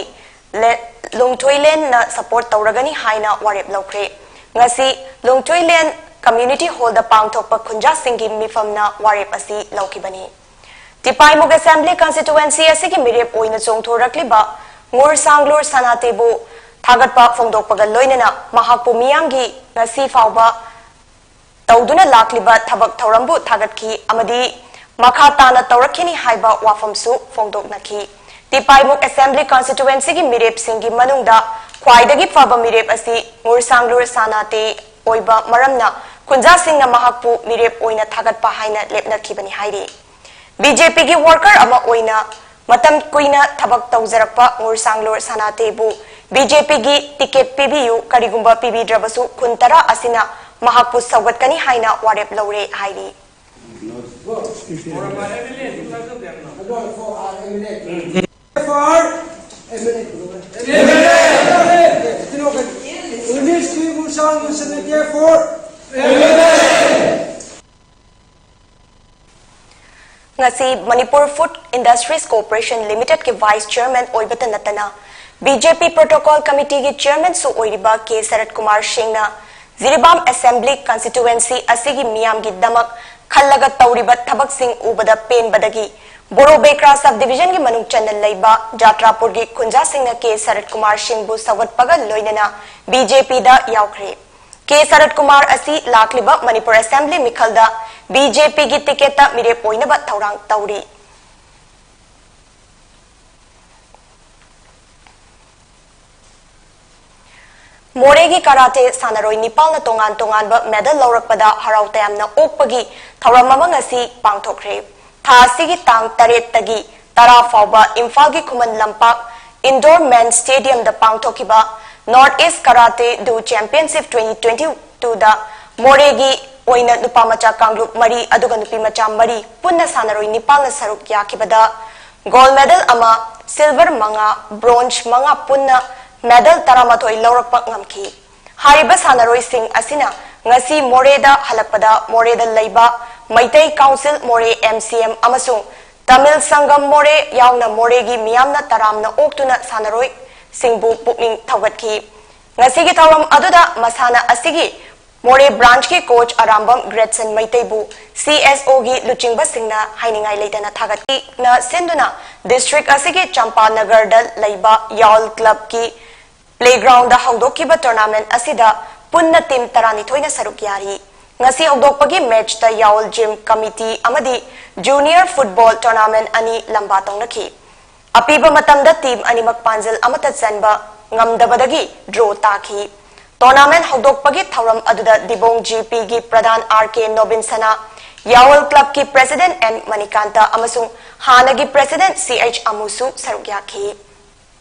ꯂꯦ- ꯂꯨꯡꯊꯨꯏꯂꯦꯟꯅ support ꯇꯧꯔꯒꯅꯤ ꯍꯥꯏꯅ ꯋꯥꯔꯦꯞ ꯂꯧꯈ꯭ꯔꯦ꯫ ꯉꯁꯤ ꯂꯨꯡꯊꯨꯏꯂꯦꯟ Community Hallꯗ ꯄꯥꯡꯊꯣꯛꯄ ꯈꯨꯟꯖꯥꯁꯤꯡꯒꯤ ꯃꯤꯐꯝꯅ ꯋꯥꯔꯦꯞ ꯑꯁꯤ ꯂꯧꯈꯤꯕꯅꯤ꯫ ꯇꯤꯄꯥꯏꯃꯨꯛ Assembly Constituency ꯑꯁꯤꯒꯤ ꯃꯤꯔꯦꯞ ꯑꯣꯏꯅ ꯆꯣꯡꯊꯣꯔꯛꯂꯤꯕ ꯉꯨꯔꯁꯥꯡꯂꯨꯔ ꯁꯅꯥꯇꯦꯕꯨ ꯊꯥꯒꯠꯄ ꯐꯣꯡꯗꯣꯛꯄꯒ ꯂꯣꯏꯅꯅ ꯃꯍꯥꯛꯄꯨ ꯃꯤꯌꯥꯝꯒꯤ ꯉꯁꯤ ꯐꯥꯎꯕ ꯇꯧꯗꯨꯅ ꯂꯥꯛꯂꯤꯕ ꯊꯕꯛ ꯊꯧꯔꯝꯕꯨ ꯊꯥꯒꯠꯈꯤ ꯑꯃꯗꯤ ꯃꯈꯥ ꯇꯥꯅ ꯇꯧꯔꯛꯈꯤꯅꯤ ꯍꯥꯏꯕ ꯋꯥꯐꯝꯁꯨ ꯐꯣꯡꯗꯣꯛꯅꯈꯤ꯫ ꯇꯤꯄꯥꯏꯃꯨꯛ Assembly Constituencyꯒꯤ ꯃꯤꯔꯦꯞꯁꯤꯡꯒꯤ ꯃꯅꯨꯡꯗ ꯈ꯭ꯋꯥꯏꯗꯒꯤ ꯐꯕ ꯃꯤꯔꯦꯞ ꯑꯁꯤ ꯉꯨꯔꯁꯥꯡꯂꯨꯔ ꯁꯥꯅꯥꯇꯦ ꯑꯣꯏꯕ ꯃꯔꯝꯅ ꯈꯨꯟꯖꯥꯁꯤꯡꯅ ꯃꯍꯥꯛꯄꯨ ꯃꯤꯔꯦꯞ ꯑꯣꯏꯅ ꯊꯥꯒꯠꯄ ꯍꯥꯏꯅ ꯂꯦꯞꯅꯈꯤꯕꯅꯤ ꯍꯥꯏꯔꯤ꯫ BJPꯒꯤ worker ꯑꯃ ꯑꯣꯏꯅ ꯃꯇꯝ ꯀꯨꯏꯅ ꯊꯕꯛ ꯇꯧꯖꯔꯛꯄ ꯉꯨꯔꯁꯥꯡꯂꯨꯔ ꯁꯅꯥꯇꯦꯕꯨ ꯕꯤ ꯖꯦ ꯄꯤꯒꯤ ꯇꯤꯀꯦꯠ ꯄꯤꯕꯤꯌꯨ, ꯀꯔꯤꯒꯨꯝꯕ ꯄꯤꯕꯤꯗ꯭ꯔꯕꯁꯨ ꯈꯨꯟ ꯇꯔꯥ ꯑꯁꯤꯅ ꯃꯍꯥꯛꯄꯨ ꯁꯧꯒꯠꯀꯅꯤ ꯍꯥꯏꯅ ꯋꯥꯔꯦꯞ ꯂꯧꯔꯦ ꯍꯥꯏꯔꯤ꯫ ꯉꯁꯤ ꯃꯅꯤꯄꯨꯔ ꯐꯨꯗ ꯏꯟꯗꯁꯇ꯭ꯔꯤꯁ ꯀꯣꯔꯄꯣꯔꯦꯁꯟ ꯂꯤꯃꯤꯇꯦꯗꯀꯤ ꯚꯥꯏꯁ ꯆꯤꯌꯔꯃꯦꯟ ꯑꯣꯏꯕꯇ ꯅꯠꯇꯅ ꯕꯤ ꯖꯦ ꯄꯤ ꯄ꯭ꯔꯣꯇꯣꯀꯣꯜ ꯀꯃꯤꯇꯤꯒꯤ ꯆꯤꯌꯔꯃꯦꯟꯁꯨ ꯑꯣꯏꯔꯤꯕ ꯀꯦ ꯁꯔꯠ ꯀꯨꯃꯥꯔ ꯁꯤꯡꯅ ꯖꯤꯔꯤꯕꯥꯝ ꯑꯦꯁꯦꯝꯕ꯭ꯂꯤ ꯀꯟꯁꯇꯤꯇ꯭ꯋꯦꯟꯁꯤ ꯑꯁꯤꯒꯤ ꯃꯤꯌꯥꯝꯒꯤꯗꯃꯛ ꯈꯜꯂꯒ ꯇꯧꯔꯤꯕ ꯊꯕꯛꯁꯤꯡ ꯎꯕꯗ ꯄꯦꯟꯕꯗꯒꯤ ꯕꯣꯔꯣ ꯕꯦꯀ꯭ꯔꯥ ꯁꯕ ꯗꯤꯕꯤꯖꯟꯒꯤ ꯃꯅꯨꯡ ꯆꯟꯅ ꯂꯩꯕ ꯖꯥꯇ꯭ꯔꯥꯄꯨꯔꯒꯤ ꯈꯨꯟꯖꯥꯁꯤꯡꯅ ꯀꯦ ꯁꯔꯠ ꯀꯨꯃꯥꯔ ꯁꯤꯡꯕꯨ ꯁꯧꯒꯠꯄꯒ ꯂꯣꯏꯅꯅ ꯕꯤ ꯖꯦ ꯄꯤꯗ ꯌꯥꯎꯈ꯭ꯔꯦ꯫ ꯀꯦ ꯁꯔꯠ ꯀꯨꯃꯥꯔ ꯑꯁꯤ ꯂꯥꯛꯂꯤꯕ ꯃꯅꯤꯄꯨꯔ ꯑꯦꯁꯦꯝꯕ꯭ꯂꯤ ꯃꯤꯈꯜꯗ ꯕꯤ ꯖꯦ ꯄꯤꯒꯤ ꯇꯤꯀꯦꯠꯇ ꯃꯤꯔꯦꯞ ꯑꯣꯏꯅꯕ ꯊꯧꯔꯥꯡ ꯇꯧꯔꯤ꯫ ꯃꯣꯔꯦꯒꯤ ꯀꯔꯥꯇꯦ ꯁꯥꯟꯅꯔꯣꯏ ꯅꯤꯄꯥꯜꯅ ꯇꯣꯉꯥꯟ ꯇꯣꯉꯥꯟꯕ ꯃꯦꯗꯜ ꯂꯧꯔꯛꯄꯗ ꯍꯔꯥꯎ ꯇꯌꯥꯝꯅ ꯑꯣꯛꯄꯒꯤ ꯊꯧꯔꯝ ꯑꯃ ꯉꯁꯤ ꯄꯥꯡꯊꯣꯛꯈ꯭ꯔꯦ꯫ ꯊꯥ ꯑꯁꯤꯒꯤ ꯇꯥꯡ ꯇꯔꯦꯠꯇꯒꯤ ꯇꯔꯥ ꯐꯥꯎꯕ ꯏꯝꯐꯥꯜꯒꯤ ꯈꯨꯃꯟ ꯂꯝꯄꯥꯛ ꯏꯟꯗꯣꯔ ꯃꯦꯟ ꯁ꯭ꯇꯦꯗꯤꯌꯝꯗ ꯄꯥꯡꯊꯣꯛꯈꯤꯕ ꯅꯣꯔꯠ ꯏꯁ ꯀꯔꯥꯇꯦ ꯗꯨ ꯆꯦꯝꯄꯤꯌꯟꯁꯤꯞ ꯇ꯭ꯋꯦꯟꯇꯤ ꯇ꯭ꯋꯦꯟꯇꯤ ꯇꯨꯗ ꯃꯣꯔꯦꯒꯤ ꯑꯣꯏꯅ ꯅꯨꯄꯥ ꯃꯆꯥ ꯀꯥꯡꯂꯨꯞ ꯃꯔꯤ ꯑꯗꯨꯒ ꯅꯨꯄꯤ ꯃꯆꯥ ꯃꯔꯤ ꯄꯨꯟꯅ ꯁꯥꯟꯅꯔꯣꯏ ꯅꯤꯄꯥꯜꯅ ꯁꯔꯨꯛ ꯌꯥꯈꯤꯕꯗ ꯒꯣꯜꯗ ꯃꯦꯗꯜ ꯑꯃ, ꯁꯤꯜꯚꯔ ꯃꯉꯥ, ꯕ꯭ꯔꯣꯟꯖ ꯃꯉꯥ ꯄꯨꯟꯅ ꯃꯦꯗꯜ ꯇꯔꯥꯃꯥꯊꯣꯏ ꯂꯧꯔꯛꯄ ꯉꯝꯈꯤ꯫ ꯍꯥꯏꯔꯤꯕ ꯁꯥꯟꯅꯔꯣꯏꯁꯤꯡ ꯑꯁꯤꯅ ꯉꯁꯤ ꯃꯣꯔꯦꯗ ꯍꯜꯂꯛꯄꯗ ꯃꯣꯔꯦꯗ ꯂꯩꯕ ꯃꯩꯇꯩ ꯀꯥꯎꯟꯁꯤꯜ ꯃꯣꯔꯦ ꯑꯦꯝ ꯁꯤ ꯑꯦꯝ ꯑꯃꯁꯨꯡ ꯇꯃꯤꯜ ꯁꯪꯒꯝ ꯃꯣꯔꯦ ꯌꯥꯎꯅ ꯃꯣꯔꯦꯒꯤ ꯃꯤꯌꯥꯝꯅ ꯇꯔꯥꯝꯅ ꯑꯣꯛꯇꯨꯅ ꯁꯥꯟꯅꯔꯣꯏꯁꯤꯡꯕꯨ ꯄꯨꯛꯅꯤꯡ ꯊꯧꯒꯠꯈꯤ꯫ ꯉꯁꯤꯒꯤ ꯊꯧꯔꯝ ꯑꯗꯨꯗ ꯃꯁꯥꯟꯅ ꯑꯁꯤꯒꯤ ꯃꯣꯔꯦ ꯕ꯭ꯔꯥꯟꯆꯀꯤ ꯀꯣꯆ ꯑꯔꯥꯝꯕꯝ ꯒ꯭ꯔꯦꯠꯁꯟ ꯃꯩꯇꯩꯕꯨ ꯁꯤ ꯑꯦꯁ ꯑꯣꯒꯤ ꯂꯨꯆꯤꯡꯕꯁꯤꯡꯅ ꯍꯥꯏꯅꯤꯡꯉꯥꯏ ꯂꯩꯇꯅ ꯊꯥꯒꯠꯈꯤꯅ ꯁꯤꯟꯗꯨꯅ ꯗꯤꯁꯇ꯭ꯔꯤꯛ ꯑꯁꯤꯒꯤ ꯆꯝꯄꯥꯅꯒꯔꯗ ꯂꯩꯕ ꯌꯥꯎꯜ ꯀ꯭ꯂꯕꯀꯤ ꯄ꯭ꯂꯦꯒ꯭ꯔꯥꯎꯟꯗ ꯍꯧꯗꯣꯛꯈꯤꯕ ꯇꯣꯔꯅꯥꯃꯦꯟꯠ ꯑꯁꯤꯗ ꯄꯨꯟꯅ ꯇꯤꯝ ꯇꯔꯥꯅꯤꯊꯣꯏꯅ ꯁꯔꯨꯛ ꯌꯥꯔꯤ꯫ ꯉꯁꯤ ꯍꯧꯗꯣꯛꯄꯒꯤ ꯃꯦꯆꯇ ꯌꯥꯎꯜ ꯖꯤꯝ ꯀꯃꯤꯇꯤ ꯑꯃꯗꯤ ꯖꯨꯅꯤꯌꯔ ꯐꯨꯠꯕꯣꯜ ꯇꯣꯔꯅꯥꯃꯦꯟꯠ ꯑꯅꯤ ꯂꯝꯕꯥ ꯇꯧꯅꯈꯤ꯫ ꯑꯄꯤꯕ ꯃꯇꯝꯗ ꯇꯤꯝ ꯑꯅꯤꯃꯛ ꯄꯥꯟꯖꯜ ꯑꯃꯠꯇ ꯆꯟꯕ ꯉꯝꯗꯕꯗꯒꯤ ꯗ꯭ꯔꯣ ꯇꯥꯈꯤ꯫ ꯇꯣꯔꯅꯥꯃꯦꯟꯠ ꯍꯧꯗꯣꯛꯄꯒꯤ ꯊꯧꯔꯝ ꯑꯗꯨꯗ ꯗꯤꯕꯣꯡ ꯖꯤ ꯄꯤꯒꯤ ꯄ꯭ꯔꯙꯥꯟ ꯑꯥꯔ ꯀꯦ ꯅꯣꯕꯤꯟꯁꯅꯥ, ꯌꯥꯋꯜ ꯀ꯭ꯂꯕꯀꯤ ꯄ꯭ꯔꯦꯁꯤꯗꯦꯟꯠ ꯑꯦꯟ ꯃꯅꯤꯀꯥꯟꯇ ꯑꯃꯁꯨꯡ ꯍꯥꯟꯅꯒꯤ ꯄ꯭ꯔꯦꯁꯤꯗꯦꯟꯠ ꯁꯤ ꯑꯩꯆ ꯑꯃꯨꯁꯨ ꯁꯔꯨꯛ ꯌꯥꯈꯤ꯫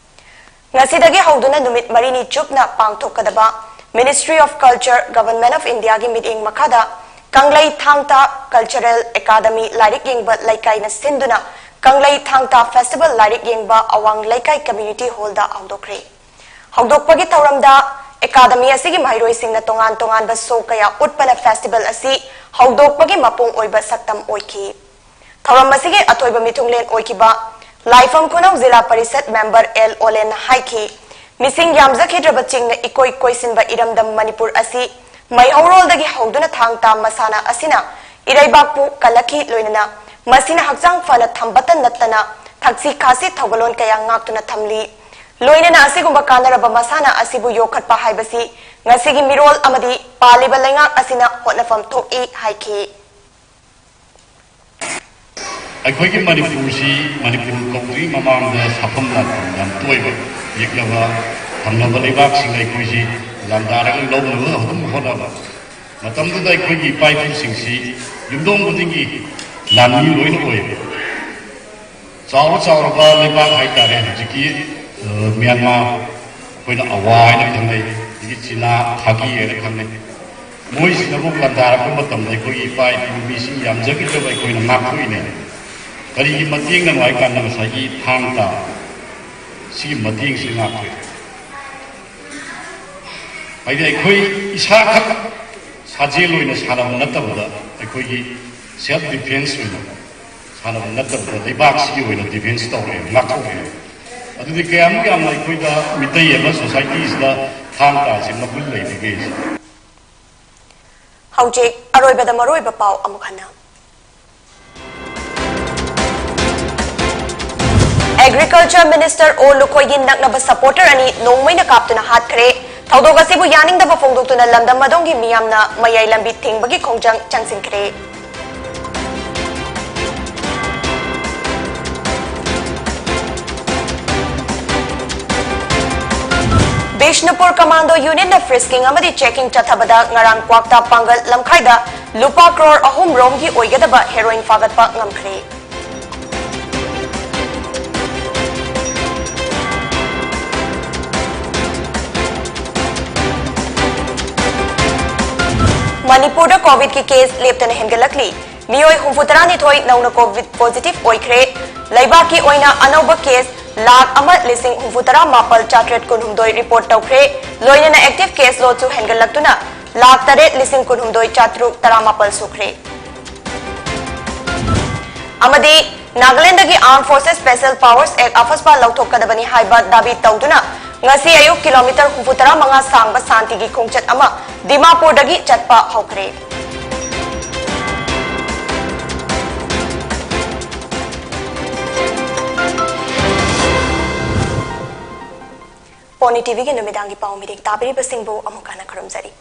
ꯉꯁꯤꯗꯒꯤ ꯍꯧꯗꯨꯅ ꯅꯨꯃꯤꯠ ꯃꯔꯤꯅꯤ ꯆꯨꯞꯅ ꯄꯥꯡꯊꯣꯛꯀꯗꯕ Ministry of Culture, Government of Indiaꯒꯤ ꯃꯤꯠꯌꯦꯡ ꯃꯈꯥꯗ ꯀꯪꯂꯩ ꯊꯥꯡ ꯇꯥ Cultural Academy ꯂꯥꯏꯔꯤꯛ ꯌꯦꯡꯕ ꯂꯩꯀꯥꯏꯅ ꯁꯤꯟꯗꯨꯅ ꯀꯪꯂꯩ ꯊꯥꯡ ꯇꯥ Festival ꯂꯥꯏꯔꯤꯛ ꯌꯦꯡꯕ ꯑꯋꯥꯡ ꯂꯩꯀꯥꯏ Community Hallꯗ ꯍꯧꯗꯣꯛꯈ꯭ꯔꯦ꯫ ꯍꯧꯗꯣꯛꯄꯒꯤ ꯊꯧꯔꯝꯗ Academy ꯑꯁꯤꯒꯤ ꯃꯍꯩꯔꯣꯏꯁꯤꯡꯅ ꯇꯣꯉꯥꯟ ꯇꯣꯉꯥꯟꯕ show ꯀꯌꯥ ꯎꯠꯄꯅ festival ꯑꯁꯤ ꯍꯧꯗꯣꯛꯄꯒꯤ ꯃꯄꯨꯡ ꯑꯣꯏꯕ ꯁꯛꯇꯝ ꯑꯣꯏꯈꯤ꯫ ꯊꯧꯔꯝ ꯑꯁꯤꯒꯤ ꯑꯊꯣꯏꯕ ꯃꯤꯊꯨꯡꯂꯦꯟ ꯑꯣꯏꯈꯤꯕ ꯂꯥꯏꯐꯝ ꯈꯨꯅꯧ ꯖꯤꯂꯥ ꯄꯔꯤꯁꯠ member ꯑꯦꯜ ꯑꯣꯂꯦꯟꯅ ꯍꯥꯏꯈꯤ, ꯃꯤꯁꯤꯡ ꯌꯥꯝꯖꯈꯤꯗ꯭ꯔꯕ ꯆꯤꯡꯅ ꯏꯀꯣꯏ ꯀꯣꯏꯁꯤꯟꯕ ꯏꯔꯝꯗꯝ ꯃꯅꯤꯄꯨꯔ ꯑꯁꯤ ꯃꯩꯍꯧꯔꯣꯜꯗꯒꯤ ꯍꯧꯗꯨꯅ ꯊꯥꯡ ꯇꯥ ꯃꯁꯥꯟꯅ ꯑꯁꯤꯅ ꯏꯔꯩꯕꯥꯛꯄꯨ ꯀꯜꯂꯛꯈꯤ, ꯂꯣꯏꯅꯅ ꯃꯁꯤꯅ ꯍꯛꯆꯥꯡ ꯐꯅ ꯊꯝꯕꯇ ꯅꯠꯇꯅ ꯊꯛꯁꯤ ꯈꯥꯁꯤ ꯊꯧꯒꯜꯂꯣꯟ ꯀꯌꯥ ꯉꯥꯛꯇꯨꯅ ꯊꯝꯂꯤ꯫ ꯂꯣꯏꯅꯅ ꯑꯁꯤꯒꯨꯝꯕ ꯀꯥꯟꯅꯔꯕ ꯃꯁꯥꯟꯅ ꯑꯁꯤꯕꯨ ꯌꯣꯛꯈꯠꯄ ꯍꯥꯏꯕꯁꯤ ꯉꯁꯤꯒꯤ ꯃꯤꯔꯣꯜ ꯑꯃꯗꯤ ꯄꯥꯜꯂꯤꯕ ꯂꯩꯉꯥꯛ ꯑꯁꯤꯅ ꯍꯣꯠꯅꯐꯝ ꯊꯣꯛꯏ ꯍꯥꯏꯈꯤ꯫ ꯑꯩꯈꯣꯏꯒꯤ ꯃꯅꯤꯄꯨꯔꯁꯤ ꯃꯅꯤꯄꯨꯔ ꯀꯧꯗ꯭ꯔꯤ ꯃꯃꯥꯡꯗ ꯁꯥꯐꯝ ꯂꯥꯟꯐꯝ ꯌꯥꯝ ꯇꯣꯏꯕ, ꯌꯦꯛꯅꯕ ꯊꯝꯅꯕ ꯂꯩꯕꯥꯛꯁꯤꯡ ꯑꯩꯈꯣꯏꯁꯤ ꯂꯥꯟꯗꯥꯔꯒ ꯂꯧꯅꯕ ꯑꯗꯨꯝ ꯍꯣꯠꯅꯕ꯫ ꯃꯇꯝꯗꯨꯗ ꯑꯩꯈꯣꯏꯒꯤ ꯏꯄꯥ ꯏꯄꯨꯁꯤꯡꯁꯤ ꯌꯨꯝꯊꯣꯡ ꯈꯨꯗꯤꯡꯒꯤ ꯂꯥꯟꯃꯤ ꯂꯣꯏꯅ ꯑꯣꯏꯌꯦꯕ꯫ ꯆꯥꯎꯔ ꯆꯥꯎꯔꯕ ꯂꯩꯕꯥꯛ ꯍꯥꯏꯇꯥꯔꯦ, ꯍꯧꯖꯤꯛꯀꯤ, ꯑ, ꯃ꯭ꯌꯥꯟꯃꯥꯔ, ꯑꯩꯈꯣꯏꯅ ꯑꯋꯥ ꯍꯥꯏꯅ ꯈꯪꯅꯩ, ꯑꯗꯒꯤ ꯆꯤꯅꯥ, ꯊꯥꯒꯤ ꯍꯥꯏꯅ ꯈꯪꯅꯩ꯫ ꯃꯣꯏꯁꯤꯅꯕꯨ ꯂꯥꯟꯗꯥꯔꯛꯄ ꯃꯇꯝꯗ ꯑꯩꯈꯣꯏꯒꯤ ꯏꯄꯥ ꯏꯄꯨ ꯃꯤꯁꯤꯡ ꯌꯥꯝꯖꯈꯤꯗ꯭ꯔꯕ ꯑꯩꯈꯣꯏꯅ ꯉꯥꯛꯊꯣꯛꯏꯅꯦ꯫ ꯀꯔꯤꯒꯤ ꯃꯇꯦꯡꯅꯅꯣ ꯍꯥꯏ ꯀꯥꯟꯗ ꯉꯁꯥꯏꯒꯤ ꯊꯥꯡ ꯇꯥ ꯁꯤꯒꯤ ꯃꯇꯦꯡꯁꯤꯅ ꯉꯥꯛꯊꯣꯛꯏ꯫ ꯍꯥꯏꯗꯤ ꯑꯩꯈꯣꯏ ꯏꯁꯥꯈꯛ ꯁꯥꯖꯦꯜ ꯑꯣꯏꯅ ꯁꯥꯟꯅꯕ ꯅꯠꯇꯕꯗ ꯑꯩꯈꯣꯏꯒꯤ self defence ꯑꯣꯏꯅ ꯁꯥꯟꯅꯕ ꯅꯠꯇꯕꯗ ꯂꯩꯕꯥꯛꯁꯤꯒꯤ ꯑꯣꯏꯅ defence ꯇꯧꯔꯦ, ꯉꯥꯛꯊꯣꯛꯑꯦ꯫ ꯑꯗꯨꯗꯤ ꯀꯌꯥꯃꯨꯛ ꯌꯥꯝꯅ ꯑꯩꯈꯣꯏꯗ ꯃꯤꯇꯩ ꯑꯃ societyꯁꯤꯗ ꯊꯥꯡ ꯇꯥꯁꯦ ꯃꯒꯨꯟ ꯂꯩꯕꯒꯦ? ꯍꯧꯖꯤꯛ ꯑꯔꯣꯏꯕꯗ ꯃꯔꯨꯑꯣꯏꯕ ꯄꯥꯎ ꯑꯃꯨꯛ ꯍꯟꯅ꯫ Agriculture Minister ꯑꯣ ꯂꯨꯈꯣꯏꯒꯤ ꯅꯛꯅꯕ supporter ꯑꯅꯤ ꯅꯣꯡꯃꯩꯅ ꯀꯥꯞꯇꯨꯅ ꯍꯥꯠꯈ꯭ꯔꯦ꯫ ꯊꯧꯗꯣꯛ ꯑꯁꯤꯕꯨ ꯌꯥꯅꯤꯡꯗꯕ ꯐꯣꯡꯗꯣꯛꯇꯨꯅ ꯂꯝꯗꯝ ꯑꯗꯣꯝꯒꯤ ꯃꯤꯌꯥꯝꯅ ꯃꯌꯥꯏ ꯂꯝꯕꯤ ꯊꯤꯡꯕꯒꯤ ꯈꯣꯡꯖꯪ ꯆꯪꯁꯤꯟꯈ꯭ꯔꯦ꯫ ꯕꯤꯁꯅꯨꯄꯨꯔ Commando Unitꯅ frisking ꯑꯃꯗꯤ checking ꯆꯠꯊꯕꯗ ꯉꯔꯥꯡ ꯀ꯭ꯋꯥꯛꯇꯥ ꯄꯥꯡꯒꯜ ꯂꯝꯈꯥꯏꯗ ꯂꯨꯄꯥ ꯀ꯭ꯔꯣꯔ ꯑꯍꯨꯝ ꯔꯣꯝꯒꯤ ꯑꯣꯏꯒꯗꯕ heroin ꯐꯥꯒꯠꯄ ꯉꯝꯈ꯭ꯔꯦ꯫ ꯃꯅꯤꯄꯨꯔꯗ ꯀꯣꯚꯤꯗꯀꯤ ꯀꯦꯁ ꯂꯦꯞꯇꯅ ꯍꯦꯟꯒꯠꯂꯛꯂꯤ꯫ ꯃꯤꯑꯣꯏ ꯍꯨꯝꯐꯨꯇꯔꯥꯅꯤꯊꯣꯏ ꯅꯧꯅ ꯀꯣꯚꯤꯗ ꯄꯣꯖꯤꯇꯤꯚ ꯑꯣꯏꯈ꯭ꯔꯦ꯫ ꯂꯩꯕꯥꯛꯀꯤ ꯑꯣꯏꯅ ꯑꯅꯧꯕ ꯀꯦꯁ ꯂꯥꯈ ꯑꯃ ꯂꯤꯁꯤꯡ ꯍꯨꯝꯐꯨꯇꯔꯥ ꯃꯥꯄꯜ ꯆꯥꯇ꯭ꯔꯦꯠ ꯀꯨꯟꯍꯨꯝꯗꯣꯏ ꯔꯤꯄꯣꯔꯠ ꯇꯧꯈ꯭ꯔꯦ꯫ ꯂꯣꯏꯅꯅ ꯑꯦꯛꯇꯤꯚ ꯀꯦꯁ ꯂꯣꯗꯁꯨ ꯍꯦꯟꯒꯠꯂꯛꯇꯨꯅ ꯂꯥꯈ ꯇꯔꯦꯠ ꯂꯤꯁꯤꯡ ꯀꯨꯟꯍꯨꯝꯗꯣꯏ ꯆꯥꯇ꯭ꯔꯨꯛ ꯇꯔꯥꯃꯥꯄꯜ ꯁꯨꯈ꯭ꯔꯦ꯫ ꯑꯃꯗꯤ ꯅꯥꯒꯥꯂꯦꯟꯗꯒꯤ Armed Forces Special Powers Act ꯑꯐꯁꯄꯥ ꯂꯧꯊꯣꯛꯀꯗꯕꯅꯤ ꯍꯥꯏꯕ ꯗꯥꯕꯤ ꯇꯧꯗꯨꯅ ꯉꯁꯤ ꯑꯌꯨꯛ ꯀꯤꯂꯣꯃꯤꯇꯔ ꯍꯨꯝꯐꯨꯇꯔꯥ ꯃꯉꯥ ꯁꯥꯡꯕ ꯁꯥꯟꯇꯤꯒꯤ ꯈꯣꯡꯆꯠ ꯑꯃ ꯗꯤꯃꯥꯄꯨꯔꯗꯒꯤ ꯆꯠꯄ ꯍꯧꯈ꯭ꯔꯦ꯫ ꯄꯣꯅꯤ ꯇꯤꯚꯤꯒꯤ ꯅꯨꯃꯤꯗꯥꯡꯒꯤ ꯄꯥꯎ ꯃꯤꯔꯦꯞ ꯇꯥꯕꯤꯔꯤꯕꯁꯤꯡꯕꯨ ꯑꯃꯨꯛ ꯍꯟꯅ ꯈꯨꯔꯨꯝꯖꯔꯤ꯫